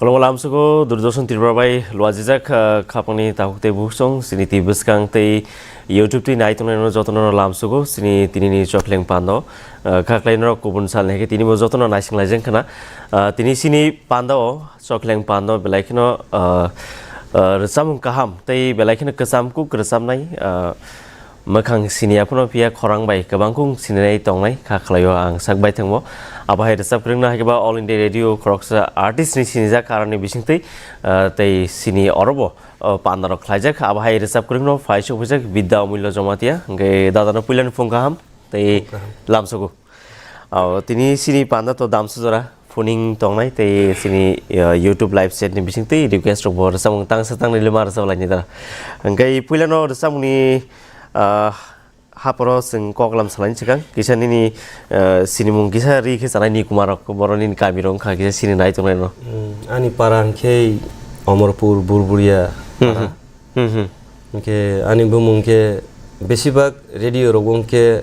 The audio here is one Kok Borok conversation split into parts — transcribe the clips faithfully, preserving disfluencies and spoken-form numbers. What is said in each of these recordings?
Tongo lamsugo Doordarshan Tripura bai luajijak, ah, khapangni takhuk tei bukhuk song, chini twi bwskang tei YouTube twi nai tongnai no jotono no lamsugo, chini tinini chokleng pando, ah, khaklai norok kubun sal ni khe tini bo jotono naising laijak khna. Ah, tini chini pando o, chokleng pando belai kheno, ah, ah, rwchapmung kaham tei belai kheno kwcham kuk rwchapnai, ah, Mwkhang siniya phano phiya khorang bai kwbangkung sininai tongnai kha khlaio ang sak baithangmo. Abo hai rwchap kwrwngno hai khe ba All India Radio khoroksa artist ni sinijak karoni bisingtwi, ah, tei sini orobo, oh, pandarok khlaijak. Abo hai rwchap kwrwngno phai sokphaijak Bidya Amulya Jamatia, hwnkhe dadano puilani phung kaham tei Phung kaham. Lamsogo. Oh, tini sini panda to damsujora. Phuning tongnai tei chini, uh, YouTube live chat ni bising tei request rok bo rwchapmung tangsa tangnai lema rwchap laini dara. Hwnkhe puilano rwchapmungni, uh, haporo chwng koklam salaini swkang kisa nini, uh, sinimung kisa ri khe chanai ni Kumar rok borok nini kami rok wngkha kisa sini nai tongnai no. Hmm, ani para hwnkhe Omorpur Burburia Hmm, para. hmm. Hmm, hmm. Hwnkhe ani bumung khe besibak radio rogo hwnkhe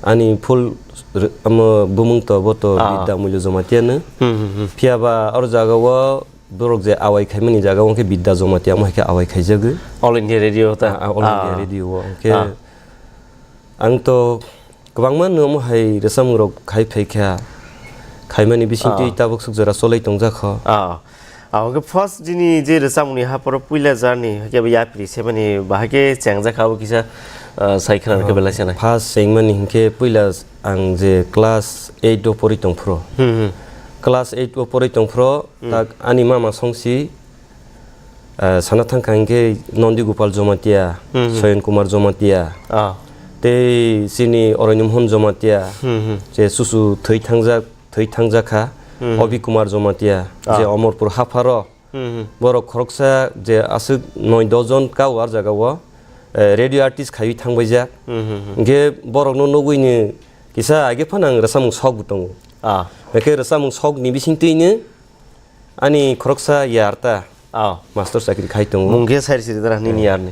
ani full r-, amo bumung to bo to Ah. Bidya Amulya Jamatia no. Hmm, hmm, hmm. Phiya ba oro jaga o borok je awai khaimani jaga o hwnkhe Bidya Jamatia amo hai khe awai khaijagwi. All India Radio ta? Ah, ah, All India Ah. Radio o hwnkhe Ah. ang to Kwbangma nwng omo hai rwchapmung rok khai phai kha, khaimani bisingtwi Ah. tabuk suk jora cholai tongjak kho. Ah. Ah, hwnkhe first jini je rwchapmungni haporo puila jarni, hwnkhe bo yapri semani bahai khe chengjak kha, abo kisa, ah, sai khna rwkhe Ah, belai sanai. First chengmani hwnkhe puila ang je class eight o pori tongphuru. Hmm, hmm. Class eight o pori tongphuru, Hmm. tak ani mama songsi, Ah, sana thang kha hwnkhe Nondi Gopal Jomatia, Hmm, hmm. Soyon Kumar Jomatia, Ah. tei chini Oroino Mohon Jomatia, Hmm, hmm. je susu thwi thangjak, thwi thangjak kha, Hmm, hmm. Obi Kumar Jomatia, Ah. je Omorpur hapharo, Hmm, hmm. borok khoroksa je aswk noi dos jon ka o ar jaga o, eh, radio artist khaiwi thangbaijak. Hmm, hmm, hmm. Hwnkhe borokno nugwini kisa age phano ang rwchapmung sok bo tongo. Ah. Hwnkhe rwchapmung sok ni bisingtwino Ani khoroksa yar ta. Oh. Master chakri khai tongo. Mung khe sai siri dara nini Eh. yarni.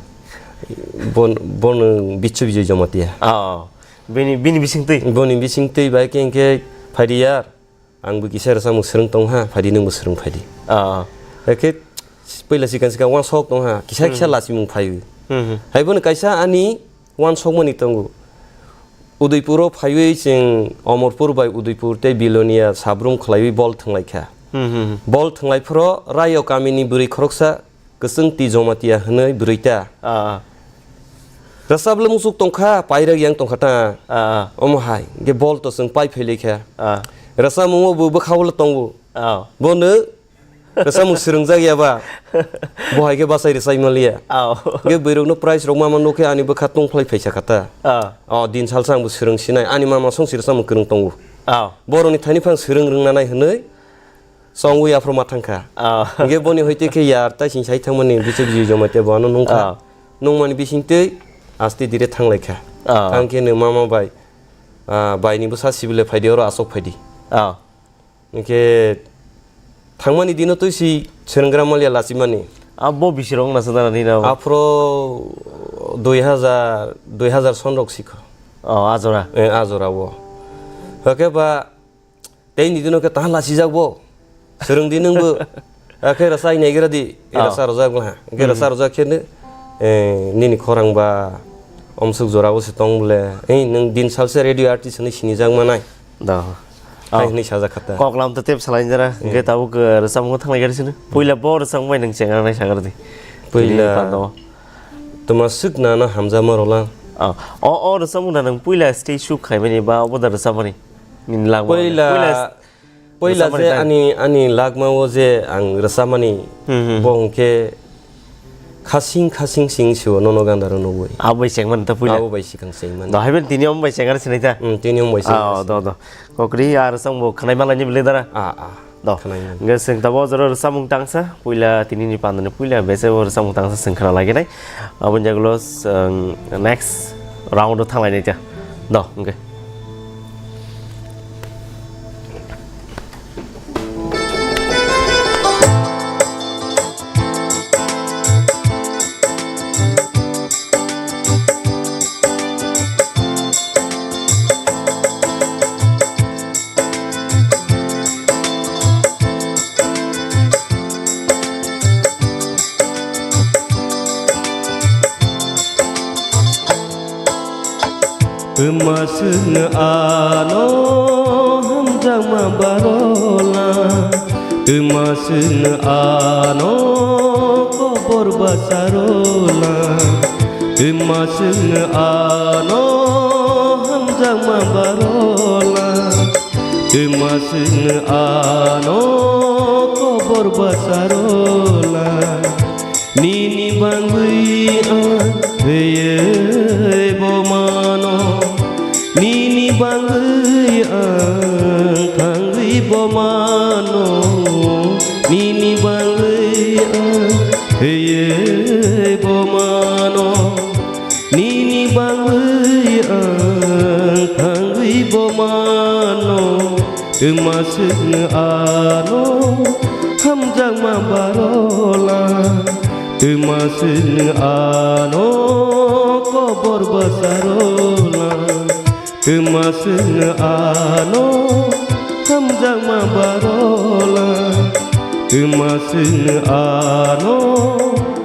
Bon, bon Bichu Bijoy Jamatia. Oh. Bini, bini bising twi. Boni bising twi bai khe hwnkhe phaidi yar. Ang bo kisa rwchapmung swrwng tong ha, phaidi nwng bo swrwng phaidi. Oh. Hakhe puila sikang sikang uansok tong ha, kisa kisa Hmm. lachimung phaiwi. Hmm, hmm. Hai bono kaisa ani uansokmani tongo. Udaipuro phaiwi chwng Omorpur bai Udaipur tei Bilonia sabrum khlaiwi bol thwnglaikha. Hmm, hmm, hmm. Bol thwnglaipuro Rayo kamini bwrwi khoroksa Kwchwng T Jomatia hwnwi bwrwi ta. Ah, ah. Rwchap le muchuk tongkha, pairok yang tongkha ta. Ah, ah. Omo hai, hwnkhe bol to chwng pai phailaikha. Ah. Rwchapmungo bo bwkha-o le tongo. Ah. Bono Rwchapmung swrwngjak ya ba? Bo hai khe bachai rwchai manliya. Aw. Hwnkhe bwrwirokno prize rok ma ma nukhe ani bwkha tongphlai phaisa kha ta. Ah. O din salsa ang bo swrwng sinai. Ani mama song si rwchapmung kwrwng tongo. Aw. Borokni thani phang swrwng rwngna nai hwnwi chongwi aphro ma thangkha. Aw. Hwnkhe boni hoite khe yar tai sing sai thangmani bichuk ji joma te bo ano nungkha. Aw. Nungmani bisingtwi aste dire thanglaikha. Aw. Thangkhe no mama bai, ah, baini bwsa sibile phaidi oro aswk phaidi. Aw. Hwnkhe thangmani dino twi si swrwnggra maliya lachimani. Abo bisirok na sadara nina abo. Aphro dui hazar, dui hazar son rok sikho. Oh, ajora. Eh, ajora o. Hwnkhe ba tei ni dino khe tahan lachijak bo. Swrwng di nwng bo. Akhe rasa inai gira di. Oh. Rasa rojak bwla. Hwnkhe Hmm. rasa rojak khe no, eh, nini khorang ba omsuk jora o se tong bole. Eh, nwng din salsa radio artist hwnwi sinijak manai. Da. Hai Oh. hwnwi sajak kha ta. Kok lam to tep salai jara, Hmm. hwnkhe tabuk, eh, rwchapmung thanglai gari sino. Puila bo rwchapmung bai nwng chengranai sagar di. Puila Tini pando. Tuma swk nana hamjakma rwlang. Oh. O, o rwchapmung da nwng puila stage show khaimani ba obo da rwchapmani? Nini lagmani. Puila, Puila puila rwchapmani je time. ani, ani lagma o je ang rwchapmani Hmm, hmm. bo hwnkhe Khasing khasing sing sio nono ganda rw nugwi. Abo bai chengmani ta puila. Abo bai sikang chengmani. Do haiben tini om bai chengar sinai ta. Hmm, tini om bai chengar Ah, sinai. do, do. Kokri ar sang bo khnai malai ni bile dara. Ah, ah. Do. Khnai mani. Nge sing tabo jora rwchapmung tangsa puila tini ni panda ni puila bese bo rwchapmung tangsa sing khna lagi nai. Aboni jagolo sing next round o thanglai nai ta. Do, nge. Twma swngno ano hamjakma barola, twma swngno ano kobor bwsarola, twma swngno ano hamjakma barola, twma swngno ano kobor bwsarola. Nini bangwi ang thwiwi bo mano, nini bangwi ang thangwi bo mano, nini bangwi ang thwiwi bo mano, nini bangwi ang thangwi bo mano. Twma swngno ano hamjakma barola, twma swngno ano kobor bwsarola, twma swngno ano hamjakma barola, twma swngno ano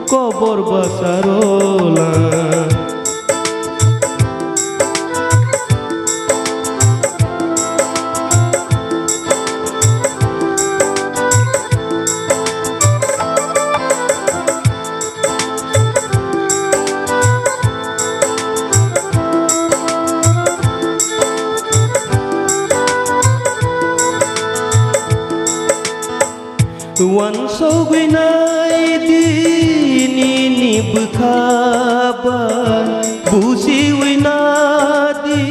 kobor bwsarola. Wansugwi nai di nini bwkha bai, bujiwi na di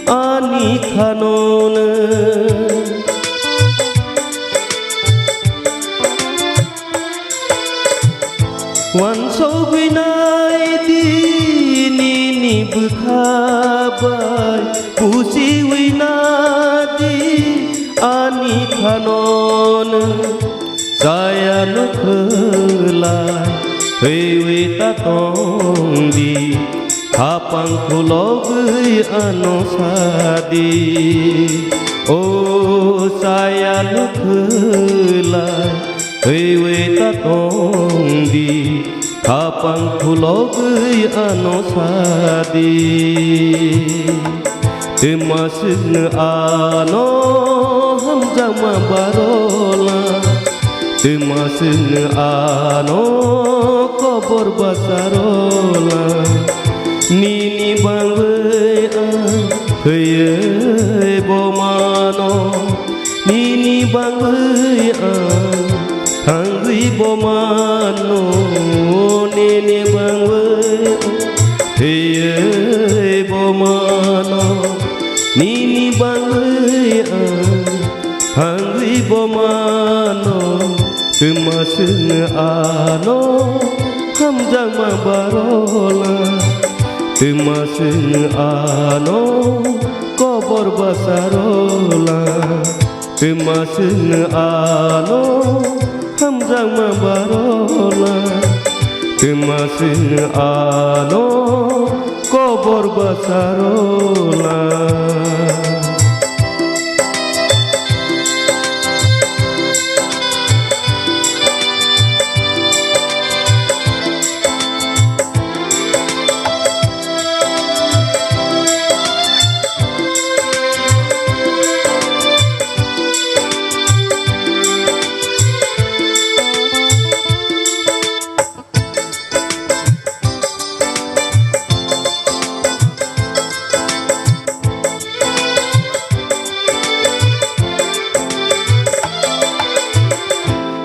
ani khanono. Wansugwi nai di nini bwkha bai, bujiwi na di ani khanono. Chaya nukhwlai thwiwi ta tong di, khapang khulogwi ano sa di. O chaya nukhwlai thwiwi ta tong di, khapang khulogwi ano sa di. Twma swngno ano hamjakma barola, twma swngno ano kobor bwsarola. Nini bangwi ang thwiwi bo mano, nini bangwi ang thangwi bo mano, nini bangwi ang thwiwi bo mano, nini bangwi ang thangwi bo mano. Twma swngno ano hamjakma barola, twma swngno ano kobor bwsarola, twma swngno ano hamjakma barola, twma swngno ano kobor bwsarola.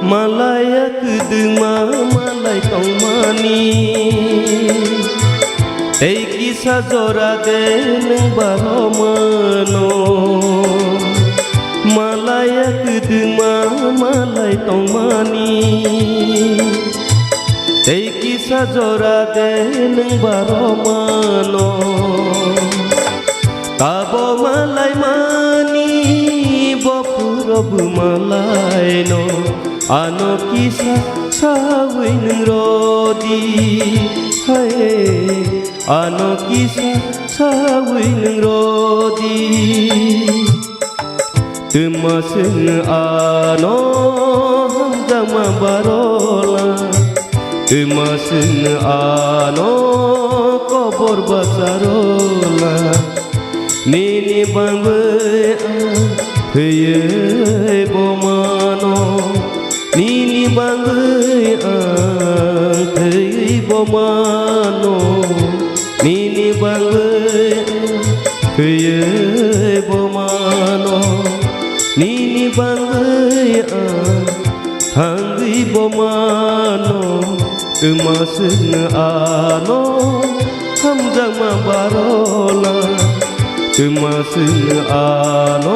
Malaiya kwdwma malai tongmani, tei kisa jora de nwng baro mano. Malaiya kwdwma malai tongmani, tei kisa jora de nwng baro mano. Tabo malai mani bo phuro bo malai no, ano kisa sawi nwng rodi, hai, ano kisa sawi nwng rodi. Twma swngno ano hamjakma barola, twma swngno ano kobor bwsarola, Nini bagwi ang thwiwi bo mano, nini bagwi ang thwiwi bo mano, nini bagwi ang thwiwi bo mano, nini bagwi ang thangwi bo mano, twma swngno ano hamjakma barola, twma swngno ano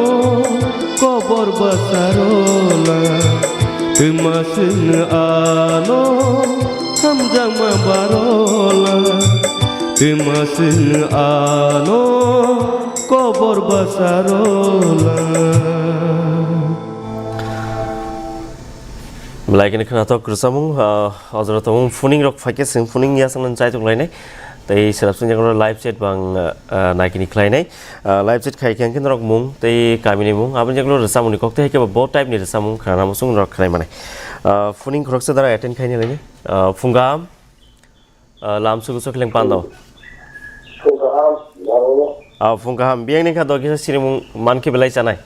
kobor bwsarola, twma swngno ano hamjakma barola, twma swngno ano kobor bwsarola. Belai kheno khwnathok rwchapmung, ah, ojora tongmung phuning rok phaikhe chwng phuning yasakno chaitok lainai. Tei selap sini jaga live chat bang, ah, naikini khlainai. Ah, live chat khai khe norok mung tei kamini mung. Aboni jaga rwchapmungni kok tei hai khe bo type ni rwchapmung khna muchung norok khlai manai. Ah, phuning khoroksa dara attend khaini lainai. Ah, phung kaham. Ah, lamsugo sokleng pando. Phung kaham, norokno. Ah, phung kaham. Biyang ni kha dogisa sirimung man khe belai chanai.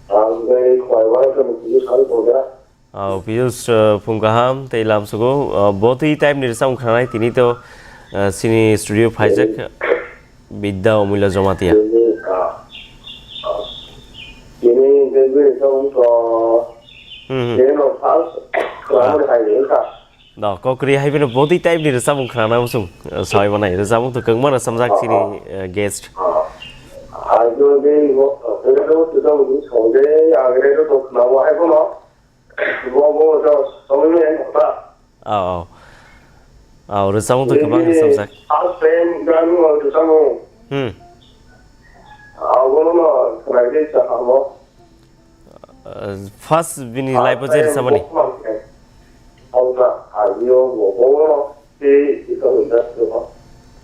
Ang bai khwlai bai khe nukli sal bogra. Ah, Piyus, ah, phung kaham tei lamsugo. Ah, botwi type ni rwchapmung khnanai tini to, ah, sini studio phaijak Bidya Omulya Jamatia. Tini, ah, ah, tini interview ni to wngkha. Hmm, hmm. Tini no first khwlai hai wngkha. No, kokri hai bini body type ni rwchapmung khna na usung, eh, sawi manai. Rwchapmung to kwbangma rwchapjak chini, eh, guest. Hai to de, bo, bo to song de, agre to khna wa hai kono. Bo, bo to song ni en ta. Oh, oh. Oh, rwchapmung to kwbang rwchapjak. First time gan mo rwchapmung. Hmm. Ah, bo no, khna de sa mo. Uh, first bini live o je rwchapmani.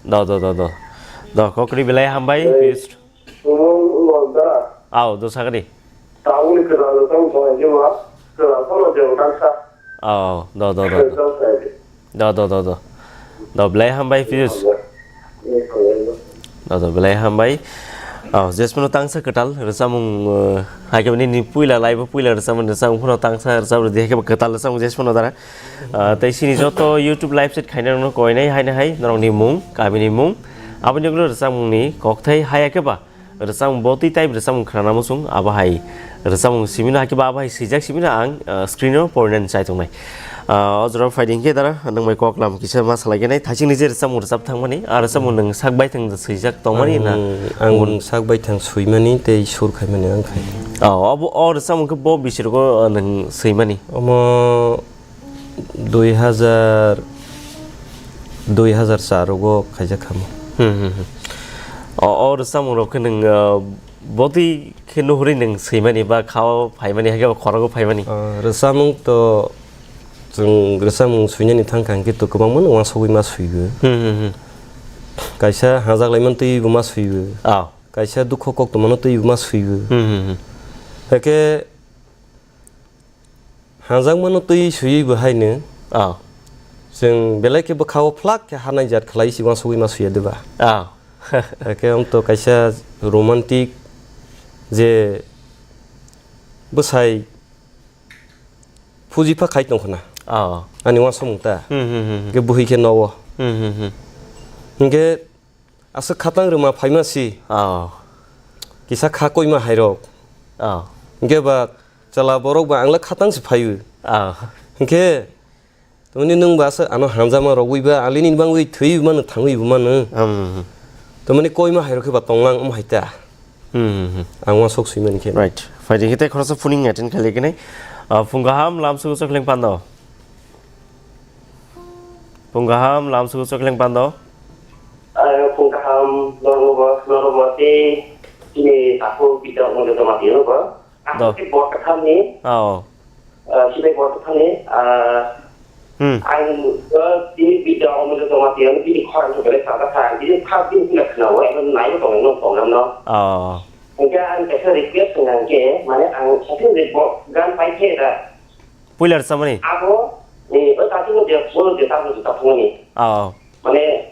Do, do, do, do. Do, kokri belai hambai, Piyus. Au, do sagadi. Au, do, do, do, do. Do, do, do, do. Do, belai hambai, Piyus. Do, do, belai hambai. Oh, jesmano tangsa kwtal rwchapmung, uh, hai khe nini puila live o puila rwchapmung, rwchapmung phano tangsa rwchap rwdi, hai khe kwtal rwchapmung jesmano dara. Uh, tei sini joto YouTube live chat khainai rokno koinai haino hai norokni mung, kamini mung, aboni ulo rwchapmungni kokthai hai khe ba rwchapmung botwi type rwchapmung khna muchung, abo hai rwchapmung simino hai khe ba abo hai swijak simino ang, ah, screen o porinani chai tongnai. Ah, o jora phaidi hinkhe dara nwng bai kok lam kisa ma salai khe nai, thaiching ni je rwchapmung rwchap thangmani, ah, rwchapmung nwng sak baithang swijak tongmani na? Ang, ang nwng sak baithang swimani tei sur khaimani ang khai. Oh, abo o rwchapmung khe bo bisirgo, ah, nwng swimani? Omo dui hazar, dui hazar char rogo khaijak kha mo. Hmm, hmm, hmm. O, o rwchapmung rok khe nwng, ah, botwi khe nuhuri nwng swimani ba khao phaimani, hai khe ba khorogo phaimani? Ah, rwchapmung to chwng rwchapmung swinani thang kha hinkhe to kwbangma no uansugwi ma swigo. Hmm, hmm, hmm. Kaisa hajak laimani twi bo ma swigo. Ah. Kaisa dukho kok tongmano twi bo ma swigo. Hmm, hmm, hmm. Hakhe Hanjakmano twi swiwi bo haino. Ah. Chwng belai khe bwkha-o phlak khe hanai jat khlai si uansugwi ma swiya de ba? Ah. Hakhe wng to kaisa romantic je bwsai phuji pha khai tong khna. Ah. Ani uansukmung ta. Hmm, hmm, hmm, hmm. Hwnkhe buhi khe nowo. Hmm, hmm, hmm. Hwnkhe Aswk khatang rwma phaima si. Oh. Kisa kha koima hairok. Oh. Hwnkhe ba chwla borok ba angla khatang se phaio. Oh. Hwnkhe, tamani nwng ba aswk ano hamjakma rogwi ba, alini bangwi thwiwi mano, thangwi bo mano. Hmm. Tamani koima hairok khe ba tonglang omo hai ta. Hmm. Ang uansuk swimani khe. Right. Phaidi khe tei khoroksa phuning attend khailai khe nai. Ah, phung kaham, lamsugo chokhleng pando. Phung kaham, lamsugo chokhleng pando. Ah, phung kaham, norokbo, norokbo tei chini takhuk Bidya Omulya Jamatia no bo. Do. Ang tei bor kwtharni, Oh. ah, chini bor kwtharni, ah, Hmm. ang, ah, chini Bidya Omulya Jamatia no bini khorang thok belai chajak kha, ang bini first din phila khna-o, eno naibo tongo no program no. Oh. Hwnkhe ang kaisa request wngkha hwnkhe, mane ang sakhe je bo gan pai khe da. Puila rwchapmani? Abo, eh, o tati no je, bo je tamo je taphumani. Oh. Mane,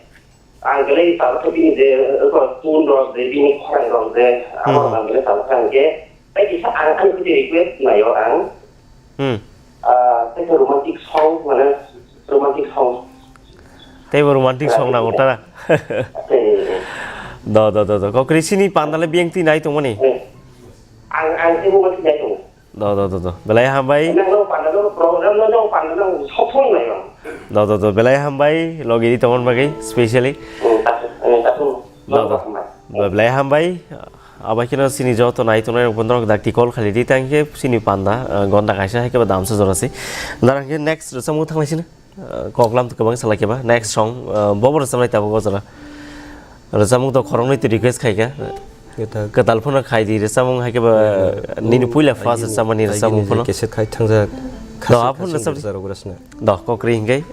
Ang belai tala khe bini je, eko tune rok je, bini khorang rok je, abo Hmm. ang belai tala khe ang khe. Tai kisa ang ani khe request naio ang. Hmm. Ah, tai khe romantic song, mane romantic song. Teibo romantic song nango tara. Eh. Do, do, do, do. Kokri sini pandale biyang ti nai tongmani. Eh. Ang, ang teibo romantic nai tongo. Do, do, do, do. Belai hambai. Nang no panda no program no no panda no sophong lai bang. Do, do, do. Belai hambai. Logi di tomon bagai specially. Hmm, tak, eh, tak, hmm. Do, do. Hambai. Be-, belai hambai. Abai kino sini joto nai tongnai rok bono rok dakti call khali di tang khe sini panda, eh, gonda kaisa hai khe ba damsa jora si. Darang khe next rwchapmung thanglai sini. Eh, koklam to kwbang salai khe ba. Next song, eh, bobo rwchapnai tabuk o jora. Rwchapmung to khoroknwi to request khai kha. Kwtal. Kwtal phano khai di rwchapmung hai khe ba, eh, nini puila first rwchapmani rwchapmung phano. Cassette khai thangjak. Do, khasing, aphano khasing rwchap di. Rwchap rok rwchapna. Do, kokri hingai.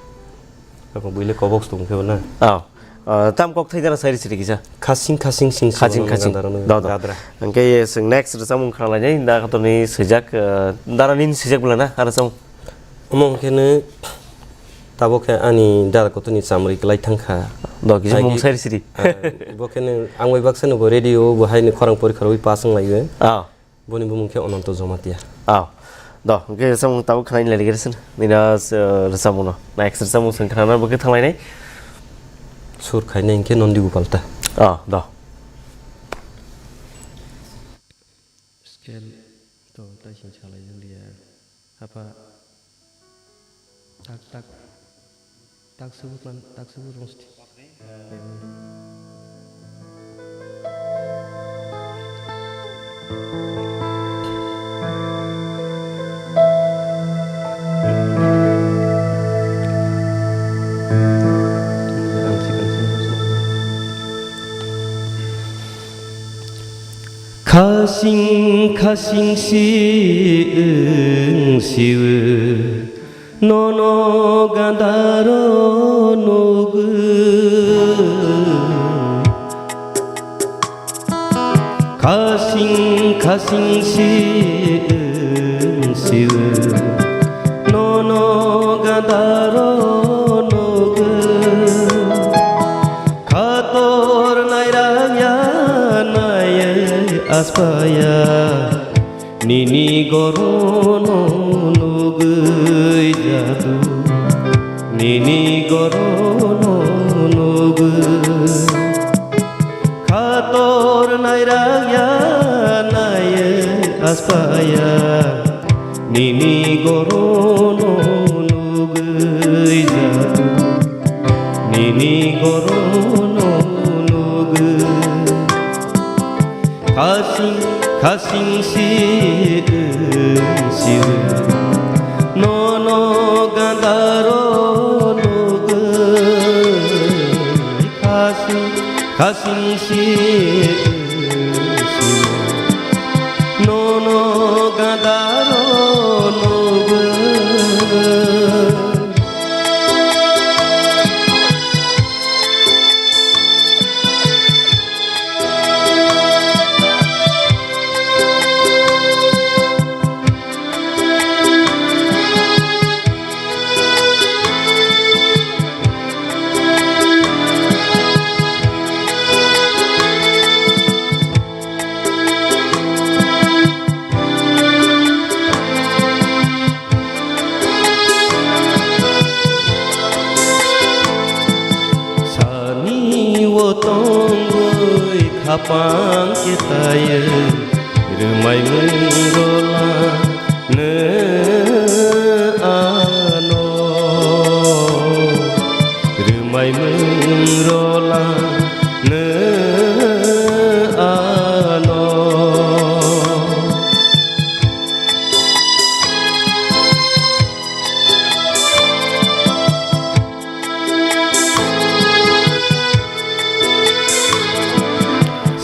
Ako buile kobok stung khe na. Oh. Ah, tam kok thai dara sai siri kisa. Khasing, khasing, sing, khasing, sing, khasing. Gandara no. Do, do. Gadra. Hingke ye sing next rwchapmung khnalainai, da kotoni swijak, eh, dara nini swijak bwla na, ha rwchapmung? Omo hwnkhe no tabuk khe ani dara kotoni chamri kwlai thangkha. Do, kisa mung sai siri. Ah, bo khe no ang bai baksa no bo radio bo hai ni khorang porikha rwi pass wng lai o. Ah. Boni bumung khe Ononto Jomatia. Aw. Do, hwnkhe rwchapmung tabuk khwnaini lai rwgwi rwsin. Nini, uh, rwchapmungno. Next rwchapmung chwng khwnana bagwi thanglainai. Sur khainai hwnkhe Nondi Gopal ta. Aw, do. Scale to taising salai liya. Hapha. Tak, tak. Tak sebut man, tak sebut mesti. Khasing khasing si wng si o. Nono gandaro nugwi khasing khasing si wng si o. Nono gandaro nugwi khator nairang ya naiya aspaya. Nini gorono nugwi jadu, nini gorono nugwi. Khator nairang ya naiya aspaya, nini gorono nugwi jadu, nini gorono nugwi. Khasing, khasing si, si, nono gandaro nugwi. Khasing, khasing si, si, nono gandaro nugwi. Sani o tongwi khapang khe taiwi, rwmai mung rola nw ano. Rwmai mung rola nw ano.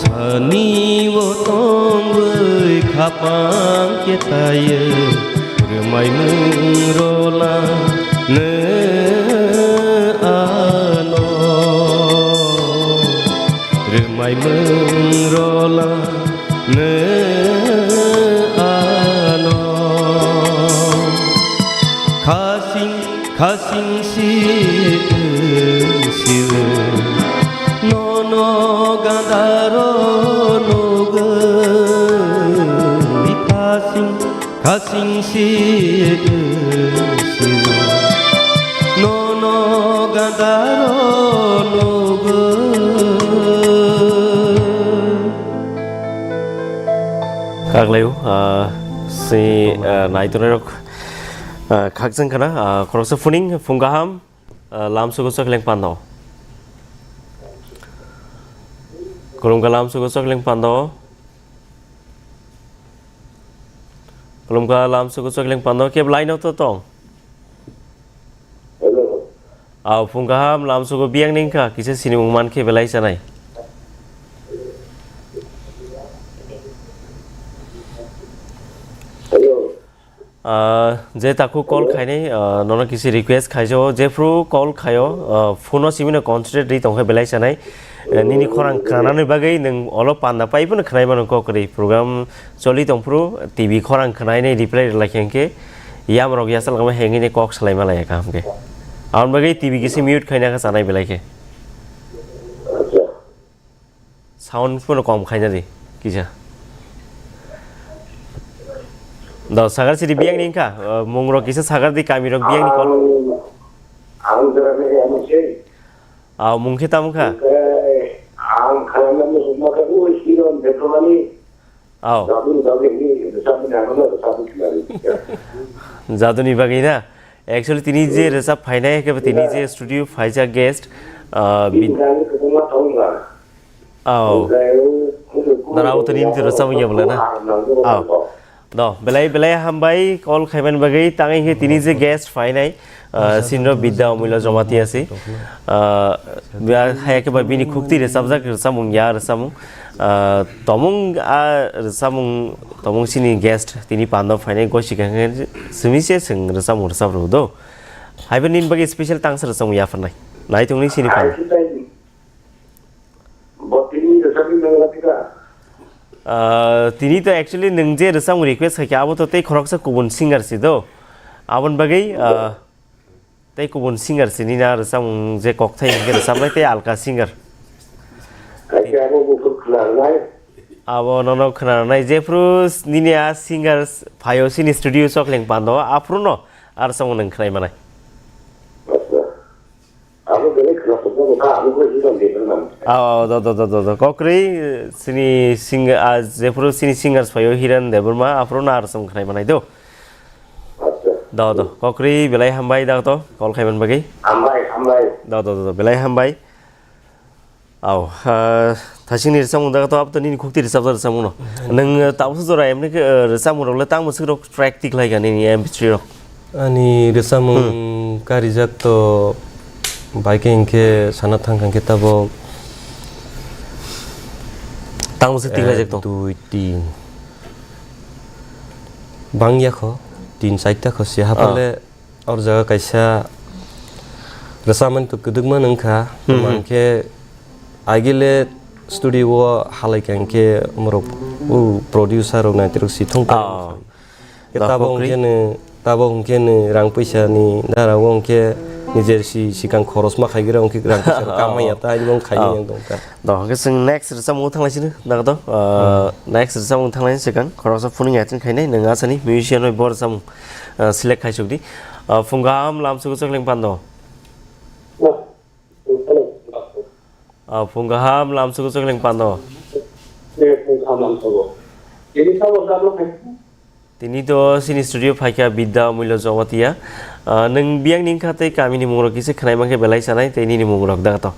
Sani o tongwi khapang khe taiwi, rwmai mung rola nw ano. Rwmai mung rola nw ano. Khasing, khasing si wng si wng. Gandaro nugwi khasing, khasing si siro. Nono gandaro nugwi. Kaglaiu, ah, si, ah, naitonai rok, ah, khakchang khana, ah, khoroksa phuning, phung kaham. Ah, lamsugo chakleng pando. Khulumkha lamsugo chakleng pando. Khulumkha lamsugo chakleng pando. Kebo line-o to tong? Hello. Aw, phung kaham, lamsugo biyang ningkha, kisa sinimung mankhe belai chanai. Hello. Ah, je takhuk call khainai, ah, nono kisi request khaijao, jephru call khaio, ah, phone o simi no concentrate ri tongkhe belai sanai. Eh, nini khorang khnanani bagwi nwng olo panda pai phano khnai mano kok ri. Program choli tongphru T V khorang khnainai reply rwlai khe hwnkhe yam rok yasal kama hengwi ne kok salai malai kaham khe. Aboni bagwi T V kisi mute khaina khe chanai belai khe. Sound phano kom khaina di kisa. Do sagar sidi biyang ni wngkha, uh, mung rok kisa sagar di kami rok biyang ni kol. Ang, ang jora ni ano se. Aw, mung khe tamo kha? Ang khalam ni mung ma ka bu si ron de ko ni. Aw. Jaduni bagwi ni, jaduni ano na, jaduni bagwi. Jaduni bagwi na? Actually, tini je rwchap phainai, khe tini je studio phaijak guest, ah, bini bid-, gani kwbangma tongo. Oh. Omo to nini to rwchapmung ya bwla na? Oh. Do, belai, belai hambai call khaimani bagwi, tangwi khe tini je guest phainai, ah, Sindro Bidya Omulya Jamatia si. Ah, bia haya khe ba bini khukti rwchapjak rwchapmung ya rwchapmung. Ah, tomung, ah, rwchapmung, tomung sini guest tini pando phainai gosi khe simi se swng rwchapmung rwchap rw do. Haiba nini bagwi special tangsa rwchapmung yapharnai. Nai tongni sini phan. Bo tini rwchapni nang latika. Ah, tini to actually nwng je rwchapmung request khaikha, abo to tei khoroksa kubun singer si do. Aboni bagwi, ah, tei kubun singer si nini a rwchapmung je kokthai hinkhe rwchapnai tei alka singer. Khaikhe abo buphuru khwnarwnai. Abo nono khwnarwnai jephru nini a singer phaio sini studio Chokleng Pando, aphuru no a rwchapmung nwng khwnai manai. Acha. Abo belai khwnathokma wngkha, abo khe Hiran Debbarma. Ah, do, do, do, do, do. Kokrwi, sini sing-, ah, jephuru sini singers phaio Hiran Debbarma, aphuru no a rwchapmung khwnai manai do. Acha. Do, do. Kokrwi belai hambai da to, call khaiman bagwi. Hambai, hambai. Do, do, do, do. Belai hambai. Aw, ah, thasingni rwchapmung da to, abo to nini khukti rwchapjak rwchapmung no. Nwng, eh, tabuksa jora emni khe, eh, rwchapmung rok le tang bwswk rok track tik lai kha nini M P three rok? Ani rwchapmung Hmm. Karijak to bai khe hinkhe sana thang kha hinkhe tabuk tang bwswk tik laijak ek, tong? Dui, tin. Bang ya kho, tin, char ta kho se Ah. haphale. Or jaga kaisa rwchapmani to kwdwkma wngkha, Hmm, hmm. Mankhe agile studio o halai kha hinkhe omorok o producer rok naitwrwk si thung tong. Oh. Khe Tabok hwnkhe no, tabok hwnkhe no rang puisa ni dara o hwnkhe nijer si sikang khoros ma khaigra hwnkhe rang puisa rok kamaya ta ani mung khaini Oh. Yang tongkha. Do, hwnkhe chwng next rwchapmung thanglaisino, nago do? Uh, Hmm. Next rwchapmung thanglaini swkang khoroksa phuning yaitring khainai, nwng asani musician bai bo rwchapmung, uh, select khaisukdi. Uh, phung kaham lamsugo Chokleng Pando. Uh, phung kaham lamsugo Chokleng Pando. Tini to sini studio phaikha Bidya Mulya Jamatia. Ah, nwng biyang ni wngkha tei kami ni mung rok kisa khwnai mankhe belai sanai tei nini mung rok da to?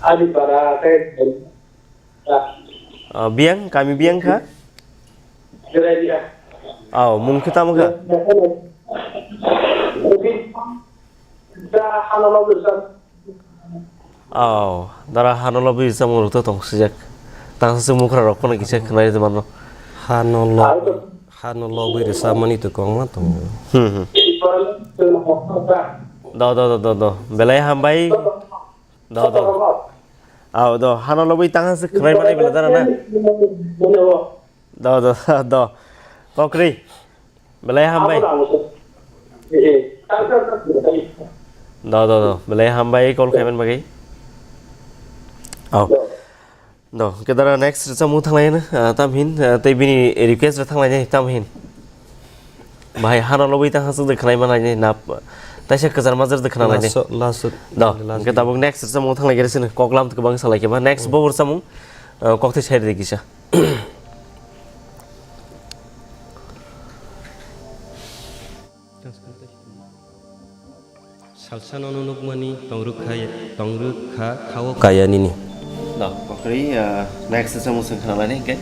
Ani para tei Ah, biyang, kami biyang kha? Aw, mung khe tamo kha? Aw, dara hano lobwi rwchapmung rok to tong sijak. Tangsa se mukra rok phano kisa khwnai rwmano. Hano lobwi, hano lobwi rwchapmani to kwbangma tongo. Hmm, hmm. Do, do, do, do, do. Belai hambai. Do, do. Aw, do. Hano lobwi tangsa se khwnai manai bela dara na. Do, do, do. Kokrwi. Belai hambai. Abo nang se. Eh, eh. Tang, tang, tang, tang. Do, do, do. Belai hambai call khaiman bagwi. Oh. Do, kedara next rwchapmung thanglaino, ah, tamhin, ah, tei bini request rok thanglainai, tamhin. Bahai hano lobwi tang hasuk de khwlai manlainai, na, taisa kwchar majra de khwna lainai. Last, last, Do, last hwnkhe tabuk next rwchapmung thanglaikhe sini, koklam kwbang salaikhe ba. Next Hmm. bo rwchapmung, ah, kokthai sai rwdi kisa. Salsa nono nukmani tongrwkha, tongrwkha khao kaya nini. No, kokri, ah, next se musung khana lani, okay?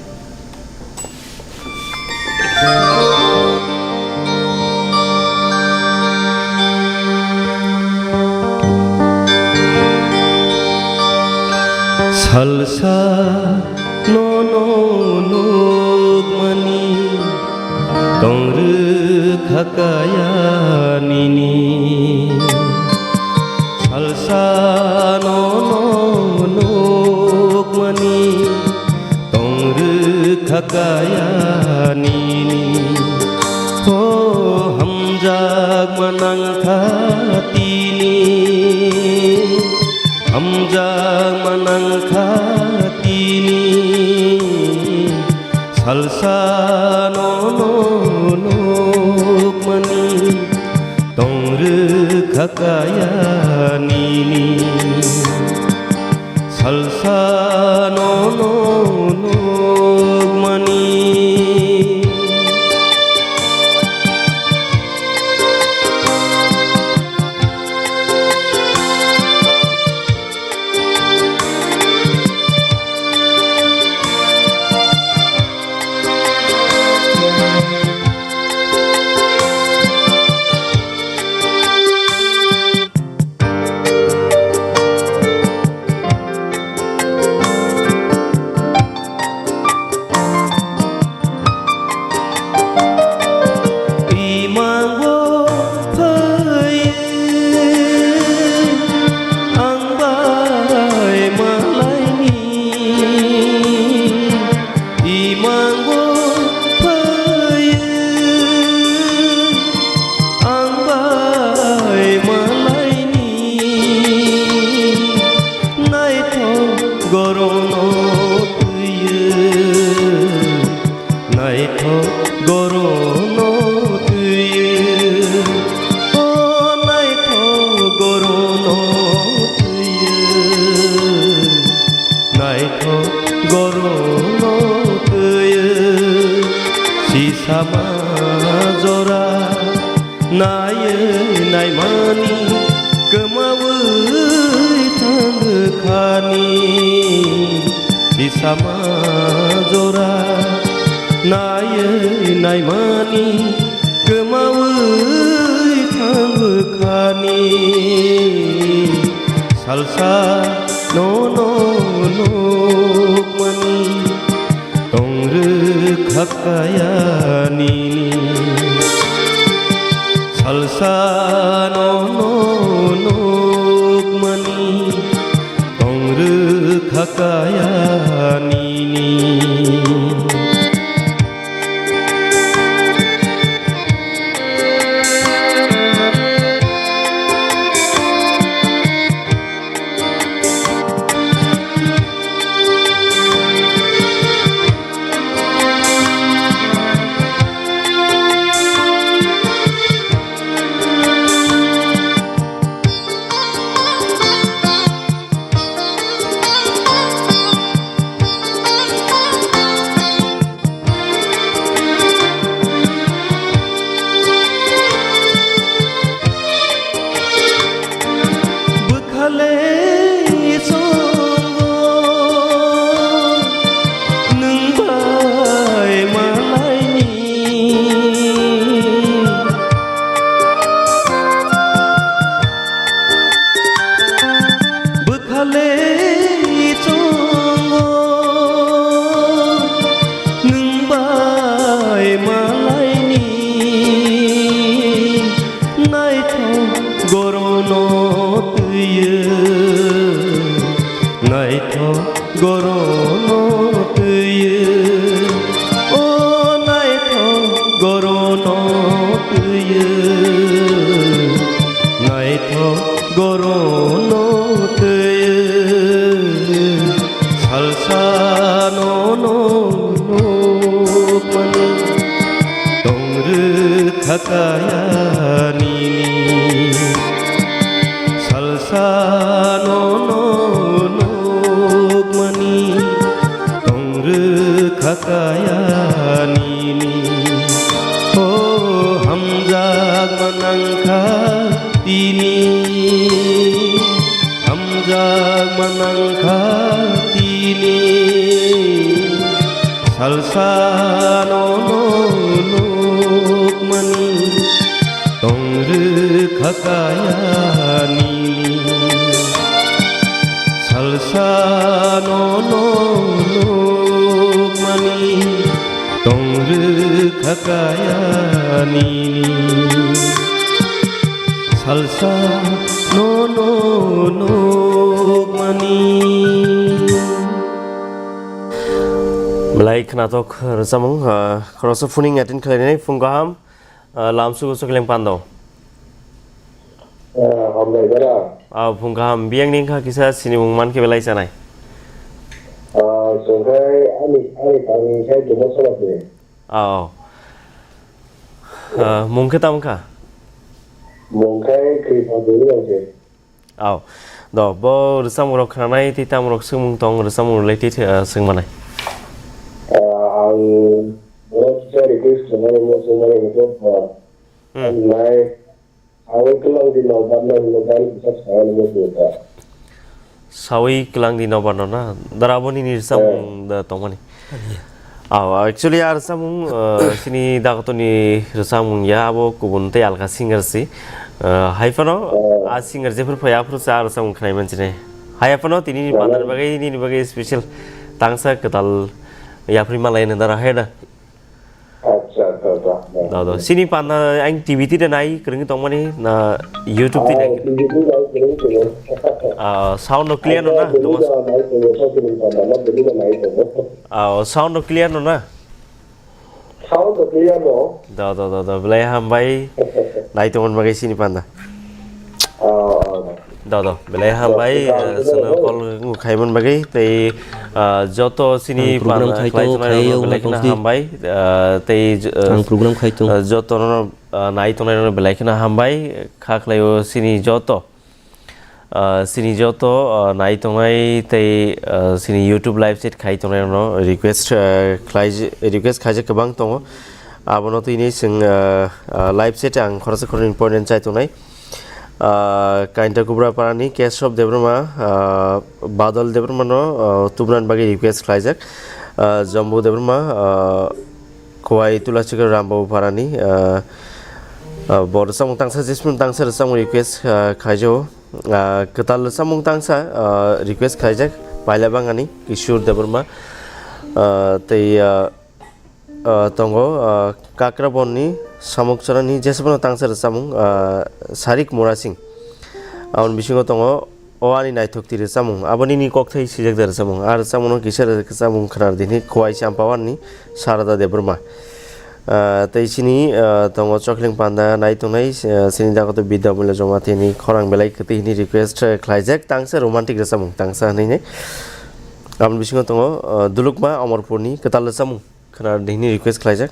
Salsa nono nukmani tongrwkha kaya nini. Salsa nono nukmani tongrwkha kaya nini. O hamjakma nangkha tini. Hamjakma nangkha tini, salsa nono nukmani, tongrwkha kaya nini. Salsa nono nukmani. Imango phai ang bai malaini. Imango phai ang bai malaini. Naithok gorono twiyo, naithok gorono twiyo, o naithok gorono twiyo, naithok gorono twiyo, sisama jora. Naiwi naimani kwmawi thangkhani, sisama jora. Naiwi naimani kwmawi thangkhani, salsa nono nukmani. Tongrwkha kaya nini, salsa nono nukmani. Tongrwkha kaya nini. Bwkhale chongo nwng bai malaini. Bwkhale chongo nwng bai malaini, naithok gorono twiyo, naithok gorono twiyo, o naithok gorono twiyo, naithok gorono twiyo. kaya nini. Salsa nono nukmani tongrwkha kaya nini. O hamjak manangkha tini, hamjak manangkha tini. Salsa nono nukmani tongrwkha kaya nini. Salsa nono nukmani tongrwkha kaya nini. Salsa nono nukmani. Belai khwnathok rwchapmung, ah, khoroksa phuning attend khlainai phung kaham, ah, lamsugo Chokling Pando. Ah, hambai bara. Ah, phung kaham, biyang ni wngkha kisa sinimung mankhe belai chanai. Ah, songkhai ani, ani thani khai tongma sola de. Ah, oh. Ah, mung khe tamo kha? Mung khai Kripa Duri wngkhe. Aw. Do, bo rwchapmung rok khwnanai tei tamo rok swngmung tong rwchapmung related, ah, swngmanai. Ah, ang borok kisa request khlaimani mo swngmani hwnkhe, ah, Hmm. ang nai, ang kwlang di no barno hwnwi gan kisa swngmani mo swngkha. Sawi kwlang di no barno na? Dara bo nini rwchapmung da tongmani. Aw, actually, a rwchapmung, uh, chini Dagoto ni rwchapmung ya, abo kubun tei alka singer si. Uh, hai phano, a singer jephru phai, aphuru se a rwchapmung khnai manchine. Hai phano tini ni panda ni bagwi, nini bagwi special tangsa kwtal yapri malai nang dara hai da. Acha, acha, acha. Da, da. Chini panda ang T V twi da nai kwrwngwi tongmani na YouTube twi nai? Ah, T V twi nai kwrwngwi tongo. Ah, sound no clear no na? Acha, Duma bini da nai tongo, sa chini panda no bini da nai tongo. Ah, sound no clear no na? Sound to clear no? Da, da, da, da, belai hambai. Nai tongmani bagwi chini panda. Ah, ah. Da, da, belai hambai, ah, sono call khaimani bagwi, tei, ah, joto chini panda khlai tongnai rokno belai kheno hambai, ah, tei, ah, joto no, ah, nai tongnai rokno belai kheno hambai, kha khlaio chini joto. Ah, chini joto, ah, nai tongnai tei, ah, chini YouTube live chat khai tongnai rokno request, ah, khlai, request khaijak kwbang tongo. Abono tini chwng, ah, ah, live chat ang khoroksa khoroknwi important chai tongnai. Ah, Kainta Kubra parani Keshob Debbarma, ah, Badal Debbarma no, ah, tubunani bagwi request khlaijak. Ah, Jambu Debbarma, ah, Khowai Tulachikar Rambabu parani, ah, ah, bo rwchapmung tangsa, jesmung tangsa rwchapmung request, ah, khaijao. Ah, kwtal rwchapmung tangsa, ah, request khaijak, Paila Bangani, Kishore Debbarma, ah, tei, ah, ah, tongo, ah, Kakrabonni, Samukchorani, jesabano tangsa rwchapmung, ah, Sarik Murasing. Aboni bisingo tongo, O ani naithok twi rwchapmung, abo nini kokthai swijak da rwchapmung. A rwchapmungno kisa rwchapmung khwnar di hwnwi Khowai Champawanni Sarada Debbarma. Ah, tei chini, ah, tongo Chokling Panda nai tongnai, ah, chini dagoto Bidya Mulya Jamatia ni Khorang Belai Kwtwi hwnwi request, eh, khlaijak, tangsa romantic rwchapmung, tangsa hwnwi ne. Aboni bisingo tongo, ah, Dulukma Omorpurni Kwtal Rwchapmung. Khwnar di hwnwi request khlaijak.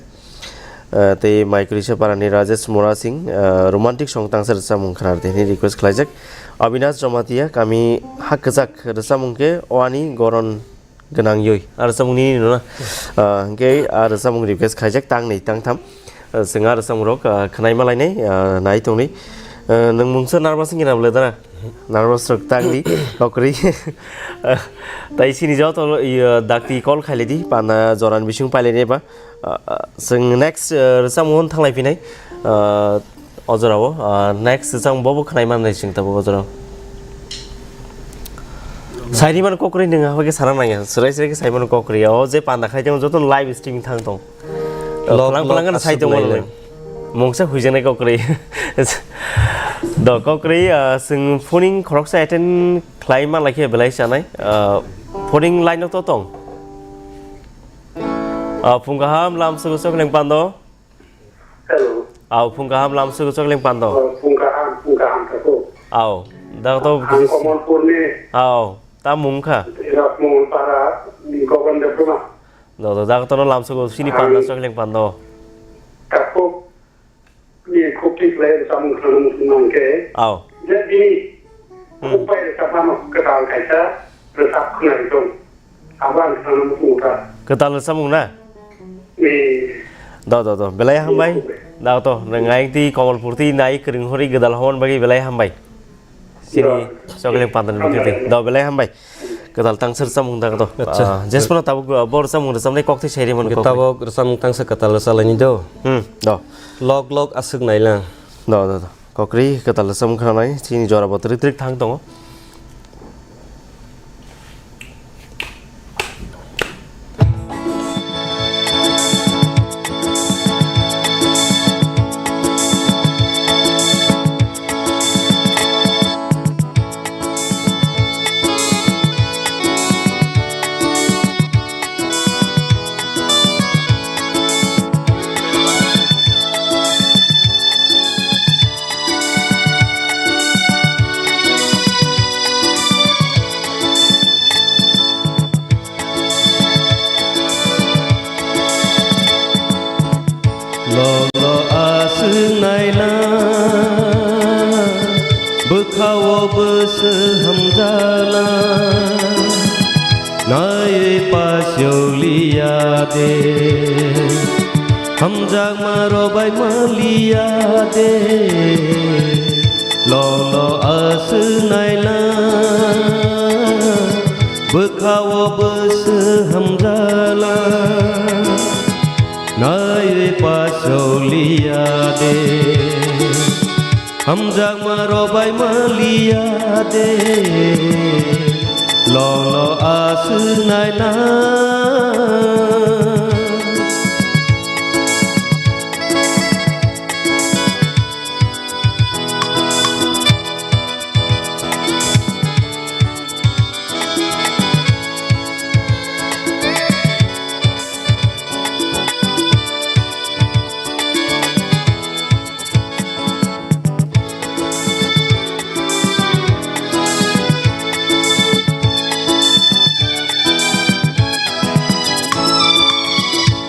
Ah, tei Maikrisa parani Rajesh Mora Singh, ah, romantic song tangsa rwchapmung khwnar di hwnwi request khlaijak. Avinash Jamatia kami hak kwchak rwchapmung khe o ani goron gwnang yoi. A rwchapmung nini no na? Ah, hwnkhe a rwchapmung request khlaijak tang nwi tang tham. Ah, chwng a rwchapmung rok, ah, khwnai ma lainai, ah, nai tongni. Ah, nwng mungsa nervous wngya na bwle dara? Nervous rok tang di, kokrwi. Tai sini joto, iyo, dakti call khailai di, panda joran bising pailai nai ba. Ah, ah, chwng next, ah, rwchapmung thanglai phinai. Ah, o jorao, ah, next rwchapmung bobo khwnai mannai chwng tabuk o jorao. Saini mano kokrwi nwng, haba khe sana nangya. Swrai swrai khe sai mano kokrwi. O je panda khai tong, joto live streaming thang tong. Lok, phalang phalang lok, gana sai aswk tongma lailai. Nang. Mungsa huijaknai kokrwi. Do kokrwi, ah, chwng phoning khoroksa attend khlai ma lai khe belai chanai. Ah, phoning line o to tong. Ah, phung kaham lam sugo sok leng pando. Hello. Aw, phung kaham lam sugo sok leng pando. Oh, phung kaham, phung kaham thakgo. Aw, da to ang kisi Komolpurni. Aw, ta mung kha? Rajmohon Para, Gogon Debbarma. Do, do, da to no lam sugo sini panda sok leng pando. Thakgo. Ni khuk thik lai samung khana muchung nang khe. Aw. Je bini Hmm. khuk bai rwchapmano kwtal kaisa rwchap khwnari tong. Abo ang khana muchung kha. Kwtal rwchapmung na? Ni. Do, do, do. Belai hambai. Ni khuk bai. Da to, nang ayang ti Komolpur ti nai kwrwng hori gwdal hon bagwi belai hambai. Sini chocolate pandan bikri. Do belai hambai. Kwtal tangsir samung dang do. Acha. Ah, jespono tabuk, ah, bor samung rwchapnai kok thai sairi man kok. Tabuk rwchapmung tangsa kwtal rwchalaini do. Hmm, do. Lok lok aswk nailang. Do, do, do. Kokri kwtal rwchapmung khanai sini jora bo trik trik thang tongo. Lolo aswk naila, bwkhao bwswk hamjala, naiwi pasioliya de, hamjakma rok bai maliya de. Lolo aswk naila, bwkhao bwswk hamjala, naiwi pasioliya de, hamjakma rok bai maliya de. Lolo aswk naila.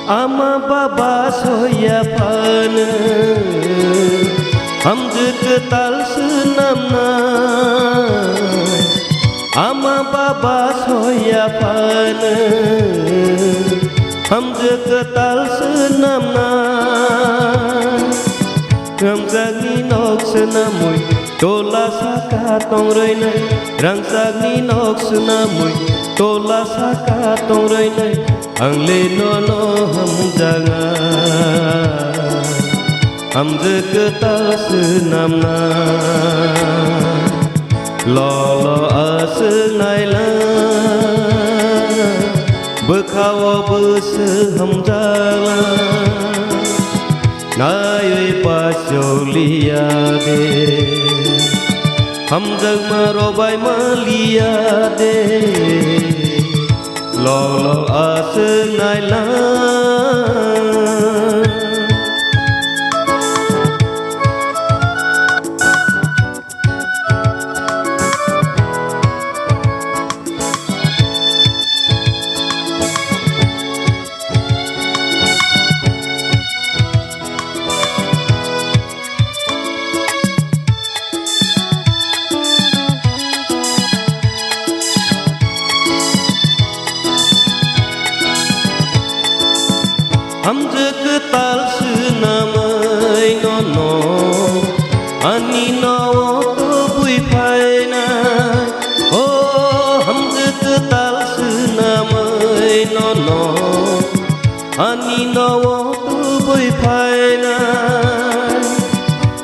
Ama baba soya phano, hamjwk kwtal swnamna. Ama baba soya phano, hamjwk kwtal swnamna. Rangchakni nok swnamwi tola saka tongrwinai, rangchakni nok swnamwi tola saka tongrwinai, ang le nono hamjakna, hamjwk kwtal swnamna. Lolo aswk naila, bwkhao bwswk hamjakla, naiwi pasioliya de, hamjakma rok bai maliya de. Lolo aswk naila. Hamjwk kwtal swnamwi nono ani nogo tubui phainai. O hamjwk kwtal swnamwi nono ani nogo tubui phainai.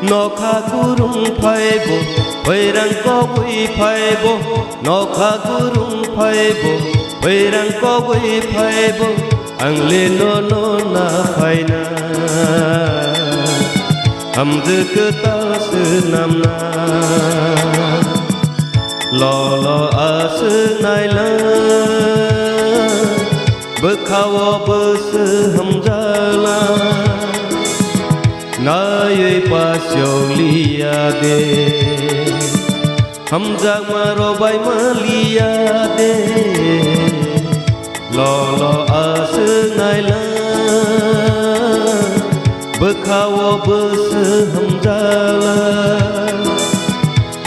Nokha gurung phaibo, phairang kogwi phaibo. Nokha gurung phaibo, phairang kogwi phaibo, ang le nono na phaina. Hamjwk kwtal swnamna, lolo aswk naila, bwkhao bwswk hamjakla, naiwi pasioliya de. Hamjakma rok bai maliya de, lolo aswk naila, Bwkhao bwswk hamjala,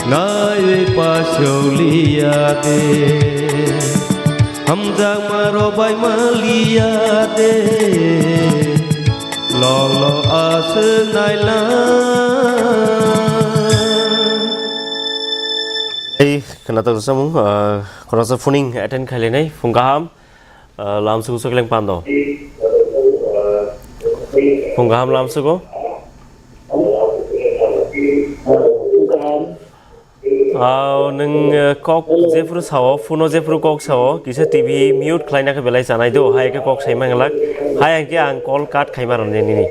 naiwi pasoliya de. Hamjakma rok bai maliya de, lok lok aswk naila. Ei khwnatok samung, ah, khoroksa phuning attend khailainai, phung kaham, ah, lamsugo sokleng pando. Phung kaham lamsugo. Aw, nwng, eh, kok jephuru sao, phuno jephuru kok sao, kisa T V mute khlaina khe belai chanai do, hai khe kok sai manglak, hai hwnkhe ang call cut khaima rwnai nini.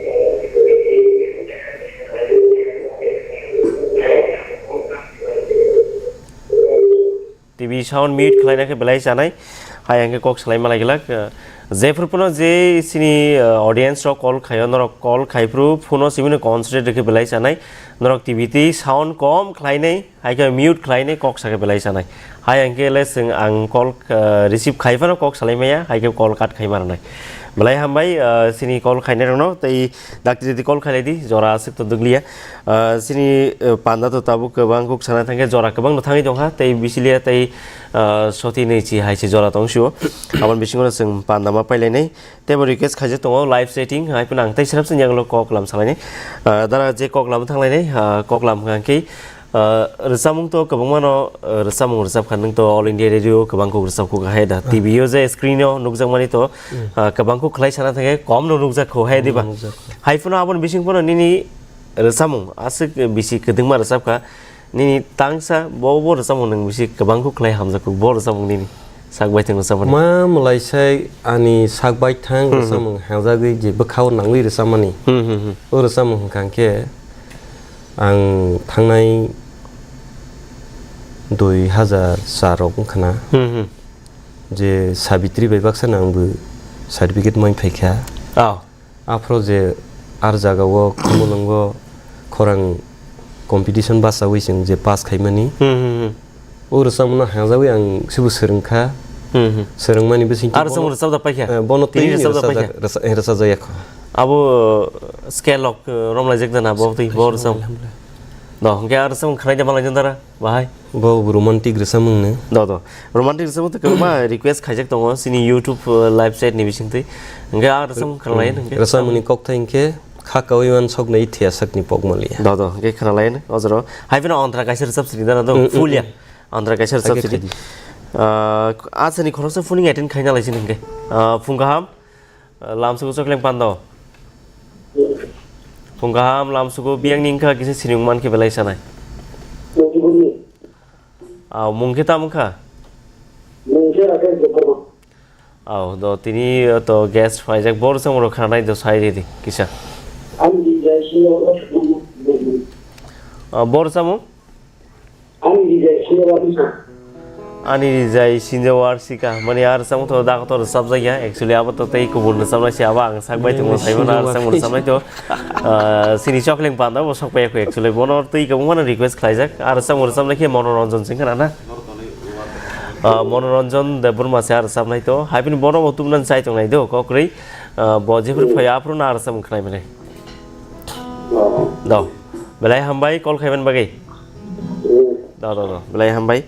T V sound mute khlaina khe belai chanai, hai hwnkhe kok salai malai glak, eh, jephuru phano je sini, eh, audience rok call khaio, norok call khaiphuru phuno simi no concentrate rwkhe belai chanai, norok T V twi sound kom khlainai, hai khe mute khlainai kok sakhe belai chanai. Hai hwnkhe le chwng ang call, ah, receive khai phano kok salai maya, hai khe call cut khai ma rwnai. Belai hambai, ah, chini call khainai rokno tei dakti dakti call khailai di, jora aswk to dwgliya. Ah, chini, ah, panda to tabuk kwbang kuk sana thangkhe jora kwbang no thangwi tongkha, tei bisiliya tei, ah, soti nwi chi hai se jora tong sio. Aboni bisingo no chwng panda ma pailainai. Tei bo request khaijak tongo live setting, hai phano ang tei srap sini yagulo kok lam salainai. Ah, dara je kok lam thanglainai, ah, kok lam hwnkhe, ah, rwchapmung to kwbangma no, ah, rwchapmung rwchap kha, nwng to All India Radio kwbang kok rwchap kha hai da. T V o je screen o nukjakmani to, ah, kwbang kok khlai sana thangkhe kom no nukjak kho hai diba? Nukjak kho. Hai phano aboni bising phano nini rwchapmung aswk bisi kwdwngma rwchap kha. Nini tangsa bo, bo rwchapmung nwng bisi kwbang kuk khlai hamjakgo, bo rwchapmung nini sak baithang rwchapmani. Ma mwlai sai ani sak baithang Hmm, hmm. rwchapmung hamjagwi je bwkhao nangwi rwchapmani. Hmm, hmm, hmm. O rwchapmung hwnkha khe ang thangnai dui hazar char rok wngkha na. Hmm, hmm. Je Sabitri bai baksa nangbo certificate mai phaikha. Oh. Aphro je ar jagao Khumulwngo khorang competition bachaui chwng je pass khaimani, Hmm, hmm, hmm. O rwchapmano hangjaui ang sibo swrwngkha. Hmm, hmm. Swrwngmani bisingtwi Ar bono, chwng rwchapjak paikha? Eh, bono Tini twi rwchapjak rwchapjak, paikha? rwcha-, eh, rwchapjak ya kho. Abo, uh, scale rok, uh, romlaijak dana, bo twi, bo rwchap. Alhamdulillah. Do, hwnkhe ar chwng khwnaide malai dara? Bahai. Bo romantic rwchapmung no. Do, do. Romantic rwchapmung to kwbangma request khaijak tongo chini YouTube, uh, live chat ni bisingtwi. Hwnkhe a rwchapmung khwnalai hwnkhe. Rwchapmung ni kokthai hwnkhe kha kaui wan sok nai thia sak ni pok maliya. Do, do. Hwnkhe khwnalai no ojoro. Hai phano antra kaisa rwchap sini dana do. Mm, mm, Full ya. mm. Antra kaisa rwchap Hake sini. khaidi. Uh, a chini khoroksa phuning attend khaina lai sini hwnkhe. Uh, phung kaham. Lamsugo chokleng pando. Phung kaham lamsugo biyang ni wngkha kisa siring man khe belai sanai. Mungkhe tamo wngkha? Aw, do tini to guest phaijak bor samung rok khanai do sai ridi kisa. Bor samung? Ani rijai sinja warsika. Ani rijai sinja warsika. Mani ar samung to da kotor sabjak ya. Actually abo to tei kubun sabjak si abo ang sak bai tongo Rijai saibo na ar sinja samung warsika. Sabjak to. Ah, sini chokleng panda bo sok pai ko actually. Bono tei kubun mana request khlaijak. Ar samung sabjak ke Monoranjan sing kana na. Ah, Monoranjan Debbarma se ar sabnai to. Hai pini bono bo tumnan sai tongnai do kokrei. Ah, bo jefur phaya apro na ar samung khlai mane. Do. Belai hambai call khaiman bagwi. Do, do, do. Belai hambai.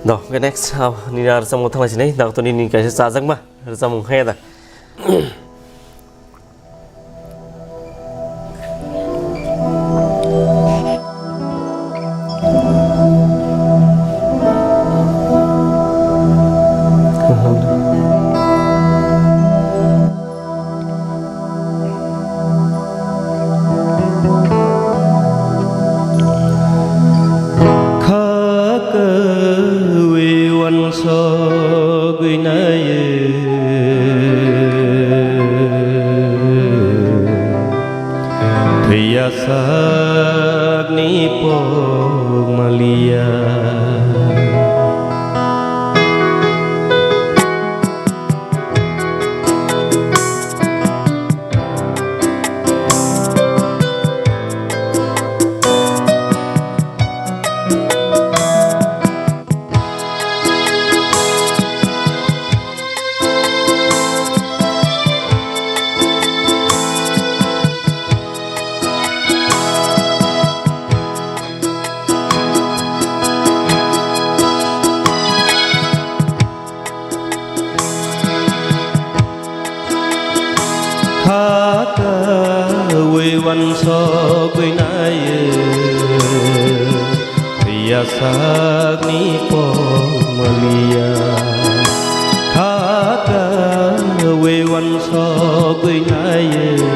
Do, ke next, ah, nini ar samung thanglai sinai. Dak to nini kaisa chajakma. Ar samung khaya da. Kha kawi wansogwi naye. Sogwi naiyo, thwiya sakni pomaliya. Khaka wewan sogwi naiyo,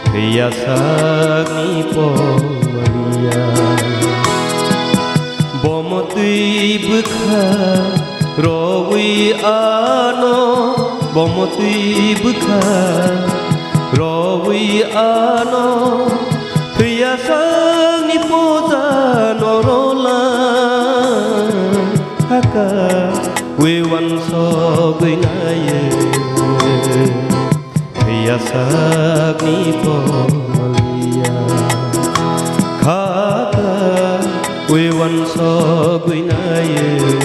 thwiya sakni pomaliya. Bomotwi bwkha rogwi ano, bomotwi bwkha rogwi ano, thwiya sakni poja norola haka wewan sogwi naiyo. Thwiya sakni pomaliya khaka wewan sogwi naiyo.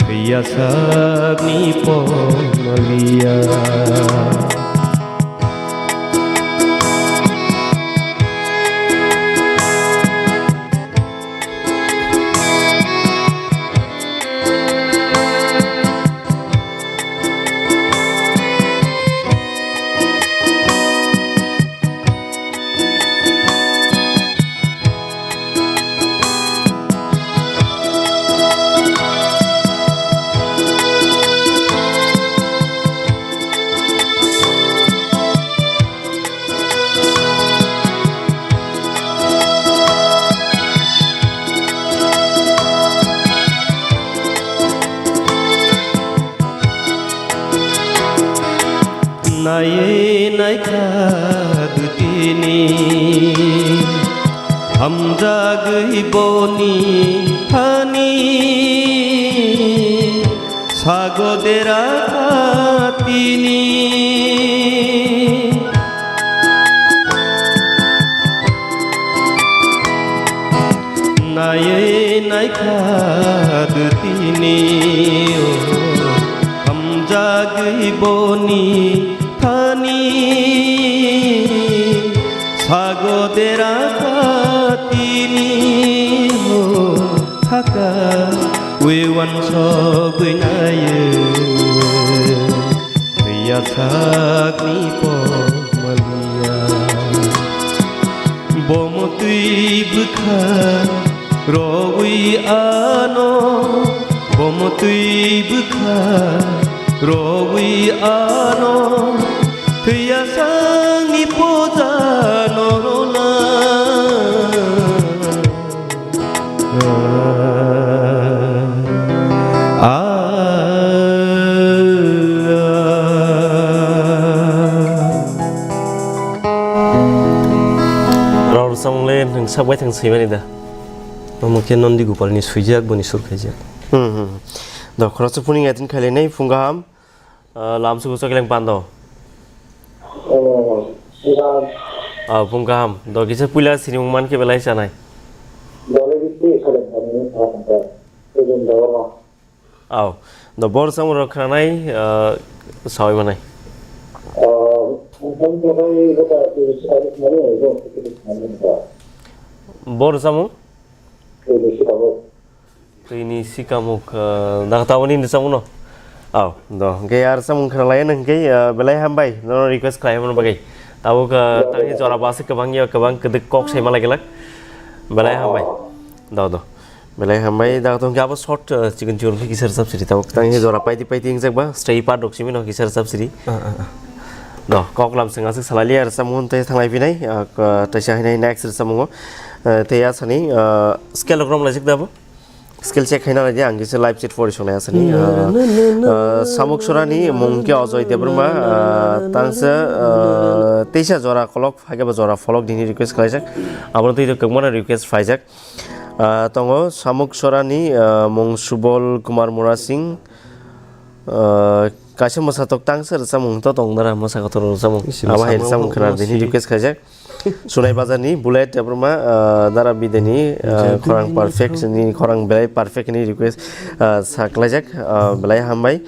Thwiya sakni pomaliya. Naiwi naikha dutini, hamjagwi boni thani. Sagodera khatini. Naiwi naikha dutini, hamjagwi boni thani. Sagodera khatini ho thaka wewan sogwi naiyo. Thwiya sakni pomaliya. Bomotwi bwkha rogwi ano, bomotwi bwkha rogwi ano, thwiya sakni poja norola. Ah, ah, ah. Rao rwchapmung le nwng sak baithang swimani da? Omo khe Nondi Gopal ni swijak, boni sur khaijak. Hmm, hmm. Da, khoroksa phone ni waiting khailai nai, phung kaham. Ah, lamsu kusa keleng pando. Oh, siya. Ah, phung kaham. Do kisa puila sinimung man khe belai sanai. Dole bitti khaleng pando ni pando. Ujung dawa. Aw. Do bor samung rok khranai, ah, sawi manai. Ah, phung kaham khe bai bata, ujung dawa mani, ujung dawa mani. Bor samung? Ujung dawa. Twi ni sikamuk, ah, dak taboni ni samung no? Aw, do, hwnkhe ar samung khna lai nang hwnkhe, ah, belai hambai, nono request khlai mano bagwi. Tabuk, ah, tangni jora basi kwbang ya, kwbang kwdwk kok sai malai glak. Belai hambai. Do, do. Belai hambai, dak tong khe abo short, ah, chikon chikon khe kisa rwchap siri. Tabuk tangni jora paidi paidi wngjak ba, stay part rok simi no kisa rwchap siri. Ah, ah, ah. Do, kok lam seng aswk salai liya rwchapmung tei thanglai phinai, ah, ka-, taisa hinai next rwchapmungo. Ah, tei asani, ah, scale rok rom laijak da bo? Skill check khaina lai di, ang kisa live chat pori songnai asani. Ah, ah, Samuk Sorani mung khe Ajoy Debbarma, ah, tangsa, ah, teisa jora kolok, phai khe bo jora folok dini request khlaijak. Abono twi kwbangma request phaijak. Ah, tongo Samuk Sorani, ah, mung Subol Kumar Murasing, ah, kaisa mwsatok tangsa rwchapmung to tong dara, mwsa kotor rwchapmung. Isi abo hai mwsa rwchapmung khna dini si request khaijak. Sunai Bazar ni Bullet Debbarma, ah, Dara Bideni, ah, khorang perfect ni, khorang belai perfect ni request, ah, sa khlaijak, ah, belai hambai.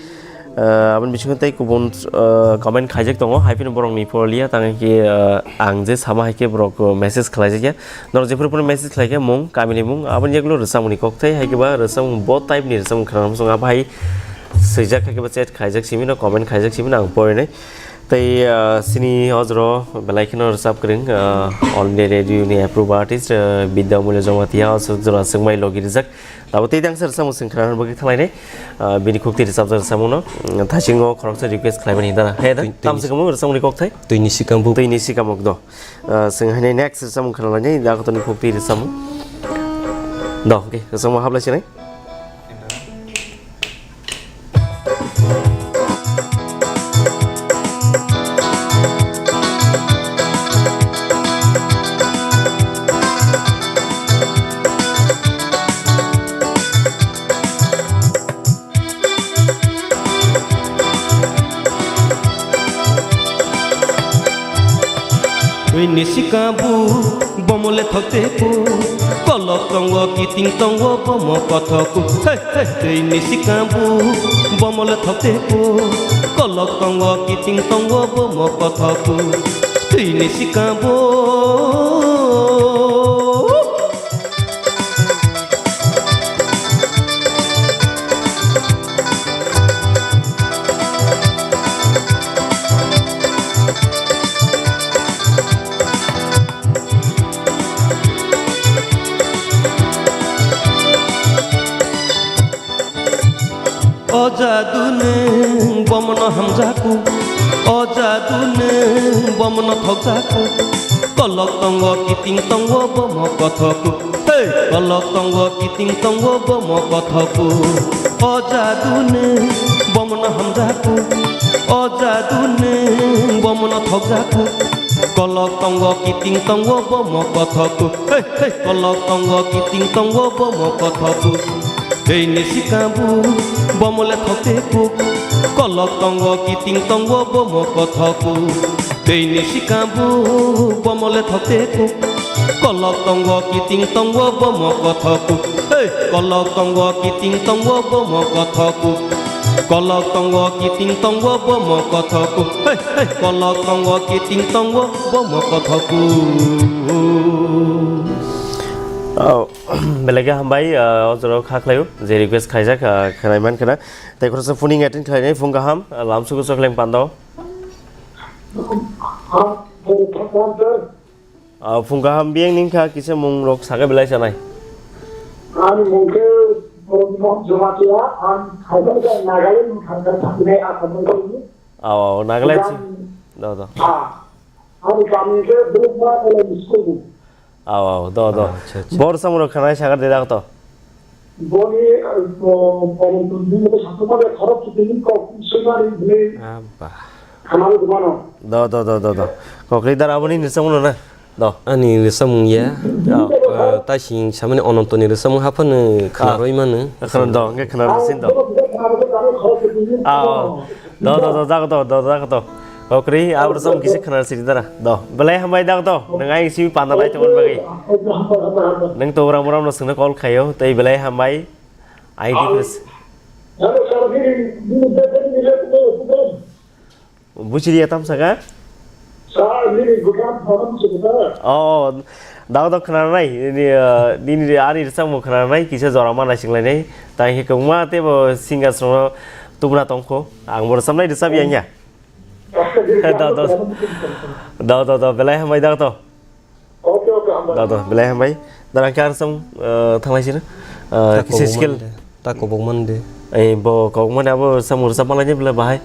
Ah, aboni bisingo tei kubun, ah, comment khaijak tongo, hai phano borok ni porliya, tang khe, ah, ang je sama hai khe borok, ah, message khlaijak ya. Norok jephuru phano message khlai khe mung, kami ni mung, aboni yagulo rwchapmung ni kok thai, hai khe ba rwchapmung bo type ni rwchapmung khna muchung abo hai swijak, hai khe ba chat khaijak simi no, comment khaijak simi no, ang porinai. Tei, ah, sini ojoro belai kheno rwchap kwrwng, ah, All India Radio ni approved artist, ah, Bidya Mulya Jamatia, o swk jora swngmai logi rijak. Tabuk tei tangsa rwchapmung swng khna bagwi thanglainai, ah, bini khukti rwchapjak rwchapmungno, mm, thaisingo khoroksa request khlaimani dana. He da, Twi-, twi- tamswk wngmung rwchapmungni kokthai? Twini sikambu. Twini sikamuk do. Ah, swng hainai next rwchapmung khnalainai, da kotoni khukti rwchapmung. Do, okay, rwchapmung hablai sinai. Twi ni sika bu bomo le thok te ku, kolok tongo kiting tongo bomo kothok ku. Hey, hey, twi ni sika bu bomo le thok te ku, kolok tongo kiting tongo bomo kothok ku. Twi ni sika bu. O jadu nwng bomono hamjaku, o jadu nwng bomono thokjaku. Kolok tongo kiting tongo bomo kothoku, hey! Kolok tongo kiting tongo bomo kothoku. O jadu nwng bomono hamjaku, o jadu nwng bomono thokjaku. Kolok tongo kiting tongo bomo kothoku, hey, hey! Kolok tongo kiting tongo bomo kothoku. Tei ni sika bu bomo le thok te kuk. Kolok tongo kiting tongo bomo kothoku. Tei ni sika bu bomo le thok te kuk. Kolok tongo kiting tongo bomo kothoku. Hey! Kolok tongo kiting tongo bomo kothoku. Kolok tongo kiting tongo bomo kothoku. Hey! Hey! Kolok tongo kiting tongo bomo kothoku. Oh. Belai khe hambai, ah, o jora kha khlaio, je request khaijak, ah, khwnai man khna. Tei khoroksa phoning attend khlainai phung kaham, ah, lamsugo Chokleng Panda. Ah, phung kaham biyang ning kha kisa mung rok saka belai sanai. Ani mung khe Borok Mohan Jamatia, ang Khaibanja, Nagaland ni thangkha thangkha Assam ni. Aw, aw, Nagaland si. Gan- Do, do. Ah, ani kami khe Bulukma L M School. Aw, aw, do, do. Acha, acha. Bor samung rok khanai sakar de dak to. Boni, eh, bo-, bo-, bo-, bo-, bo-, bo-, bo-, khorok kiting kok swimani bini Abba. Khanani dumano. Do, do, do, do, do. Kokri dar aboni ni samung na. Do. Ani rwchapmung ya. Do. Ah, taising samani Ononto ni rwchapmung haphano khna Ah. rwi mano. Khna do, hwnkhe khna rwsin do. Ah, do, do, do, jago do, do, jago do. Kokri, abo rwchapmung kisa khna rwsidi dara. Do. Belai hambai dak do. Nwng ayang simi panda lai tongmani bagwi. Nwng to uram uram no swngno call khaio. Tei belai hambai. Ai di pres. Buchiri ya tam saka? Sir, nini gudam phono buchiri ta? Oh, dao dao khna nai, ni, ah, nini ani rwchapmung khna nai, kisa jora ma naising lai nai. Tai he kwbangma tei bo singer songno tubuna tongkho. Ang bo rwchapnai rwchap ya ya. Dao dao. Dao dao dao, belai hambai dao to. Okay, okay, hambai. Do, do, belai hambai. Dara khe ar sam, eh, thanglai sino. Eh, Ta kisa kobok skill. Mande. Ta kobok mande. Eh, bo kobok mande abo sam ursa palai ni bela bahai.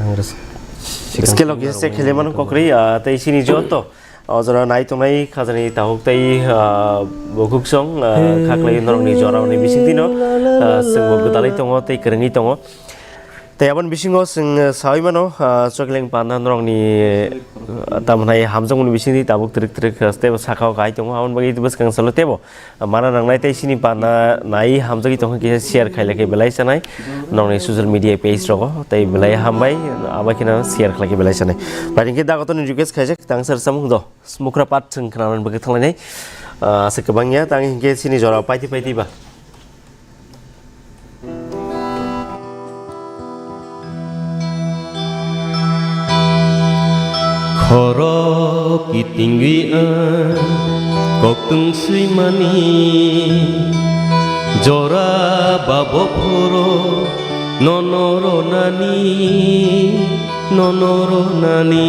Ang res-, Skill sikang ok, kisa khele mano kokri, ah, tei sini joto. O jora nai tongnai khajani tahuk tei, ah, bo khuksong, ah, khaklai norokni jora ni bising tino, ah, sengbo gwdalwi tongo tei kwrwngwi tongo. Tei aboni bisingo chwng, eh, saui mano, ah, Chokleng Panda norokni, eh, tamo hwnai hamjakmani bisingtwi tabuk twrwk twrwk, eh, tei saka o kai tongo. Aboni bagwi bwskang salo teibo, ah, mana nangnai tei chini panda nai hamjagwi tongkha kisa share khailai khe belai sanai. Norokni social media page rogo tei belai hambai, abai kheno share khlai khe belai sanai. Bai hwnkhe dagoto ni request khaijak tangsa rwchapmung do. Smukra part chwng khna bagwi thanglainai. Ah, asa kwbang ya, tang hinkhe chini jora paiti paiti ba. Khorok kitingwi ang koktwng swimani, jora babo phoro nono ronani. Nono ronani.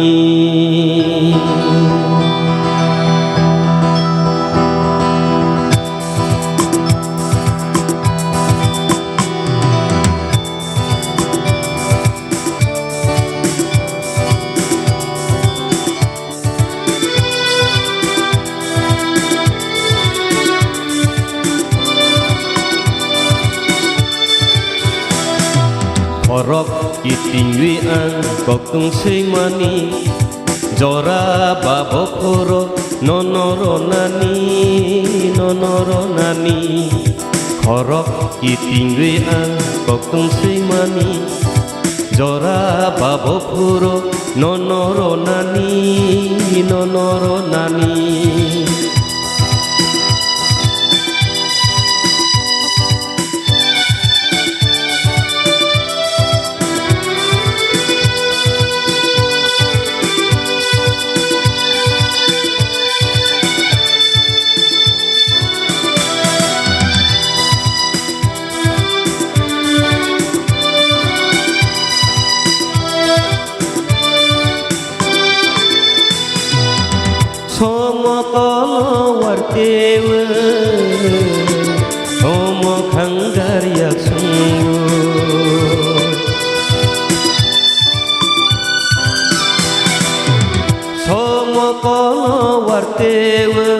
Borok kitingwi ang koktung swimani, jora ba bophuro nono ronani, nono ronani. Borok kitingwi ang koktung swimani, jora ba bophuro nono ronani, nono ronani. Somo kono wartewe, somo khangar yak sungu. Somo kono wartewe,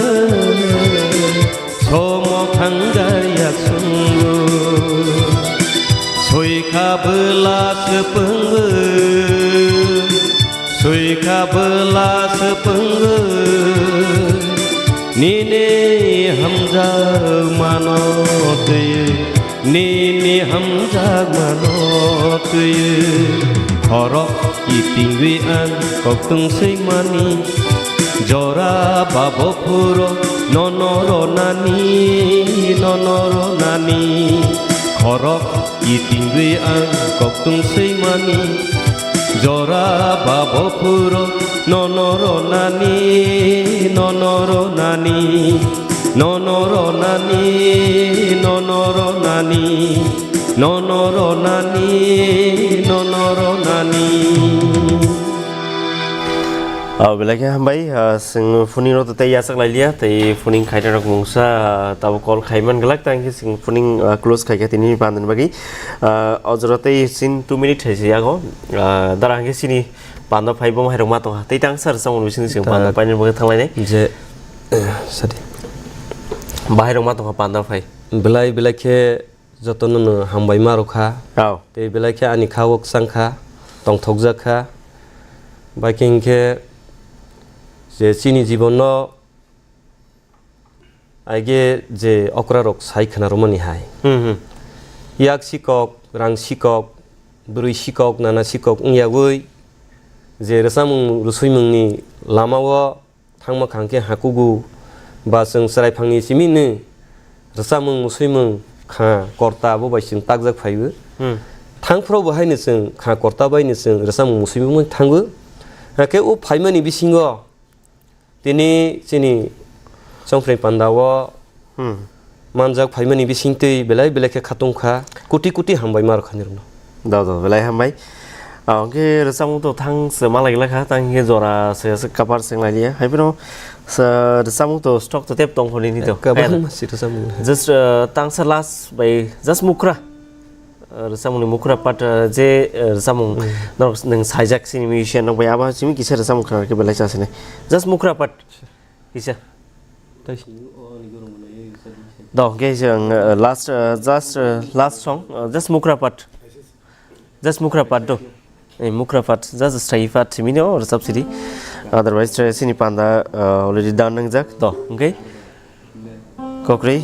somo khangar yak sungu. Soikha bwla swpwngwi, soikha bwla swpwngwi, nini hamjakmano twi, nini hamjakmano twi. Khorok kitingwi ang koktung swimani, jora ba bophuro nono ronani, nono ronani. Khorok kitingwi ang koktung swimani, jora ba bophuro nono ronani, nono ronani, nono ronani, nono ronani, nono ronani, nono ronani. Ah, belai khe hambai, ah, chwng phuning rok tei yachak lai liya, tei phuning khaina rok mungsa, ah, tabuk call khai man glak, tang khe chwng phuning, ah, close khai kha tini panda ni bagwi. Ah, o jora tei chini two minute hai se yago. Ah, dara hwnkhe chini panda phai bo hai rok ma tong kha. Tei tang sar samung bising chwng panda painani bagwi thang lai nai. Je, eh, sadi. Bahai rok ma tong kha panda phai. Belai, belai khe jotono no hambai ma rw kha. Oh. Tei belai khe ani kha o kwchang kha, tongthokjak kha. Bai khe hinkhe je chini jibon no aige je okra rok sai khna rwmani hai. Hmm, hmm. Yak sikok, rang sikok, bwrwi sikok, nana sikok wngyawi je rwchapmung rwswimung ni lama o thangma kha hwnkhe hakugu ba chwng chwrai phangni simi nw rwchapmung, mwswimung kha korta abo bai chwng takjak phaiwi. Hmm. Thangphuru bo haino chwng kha korta baino chwng rwchapmung, mwswimung thango. Hakhe o phaimani bisingo tini chini chongphreng panda o Hmm. Manjak phaimani bisingtwi belai belai khe khatung kha, koti koti hambai ma rw kha nirokno. Da, da, belai hambai. Ah, hwnkhe rwchapmung to thang se ma lai glak kha, tang hwnkhe jora se, se kapar se lai liya. Hai phano se rwchapmung to stock to tep tong phoni ni to. Kabang ma si rwchapmung. Just, uh, tang sa last bai just Mukhra. Uh, rwchapmung ni Mukhra part, uh, je, uh, rwchapmung Hmm. norok nwng saijak sini musician rok bai abo simi kisa rwchapmung khna khe belai cha sini. Just Mukhra part. Kisa. Do, hwnkhe chwng, uh, last, uh, just, uh, last song, uh, just Mukhra part. Just Mukhra part do. Eh, Mukhra part, just stray part, simi no, rwchap sidi. Otherwise, uh, sini panda, uh, already done nangjak. Do, hwnkhe. Kokri.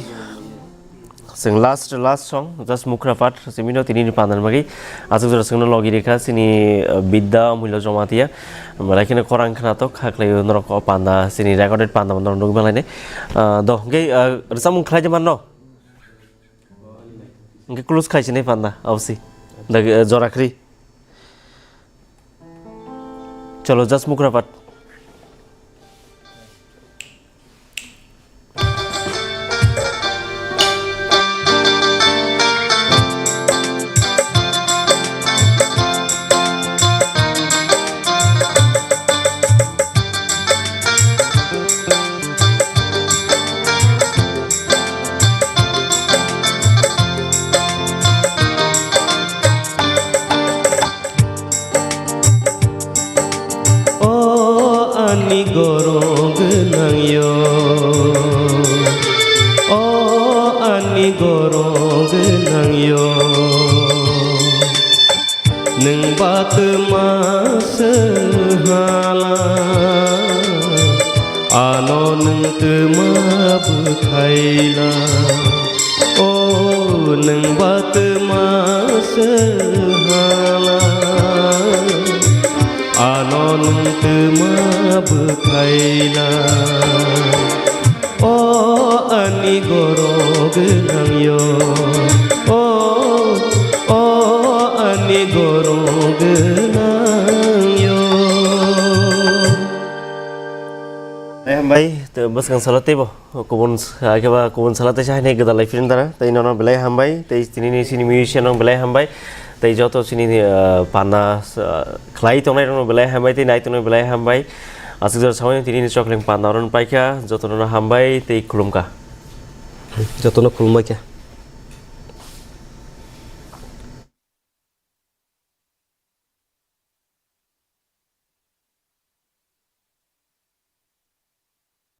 Chwng last, last song, just Mukhra part, simi no tini ni panda ni bagwi. Aswk jora chwngno logi rikha, chini, uh, Bidya Amulya Jamatia. Belai kheno khorang khnatok, kha khlai norok o panda, chini recorded panda norok nugwi malainai. Uh, do, hwnkhe, uh, rwchapmung khlai de manno? Hwnkhe close khlai sinai panda, obviously. Da, uh, jora khri. Cholo, just Mukhra part. Patma se hala, ano nwng twma bwthaila. O nwng batma se hala, ano nwng twma bwthaila. O ani goro gwnang yo, o, o ani goro gwnang yo. Hai hambai, to bwskang salo teibo kubun s-, akhe ba kubun salo teisa haino gwdalai film dana, tei nono belai hambai, tei tini ni sini musician rok belai hambai, tei joto sini ni, ah, panda, ah, khlai tongnai rokno belai hambai, tei nai tongnai belai hambai. Aswk jora samani tini ni chokleng panda ron paikha, jotono hambai tei khulumkha. Jotono khulumbai kha.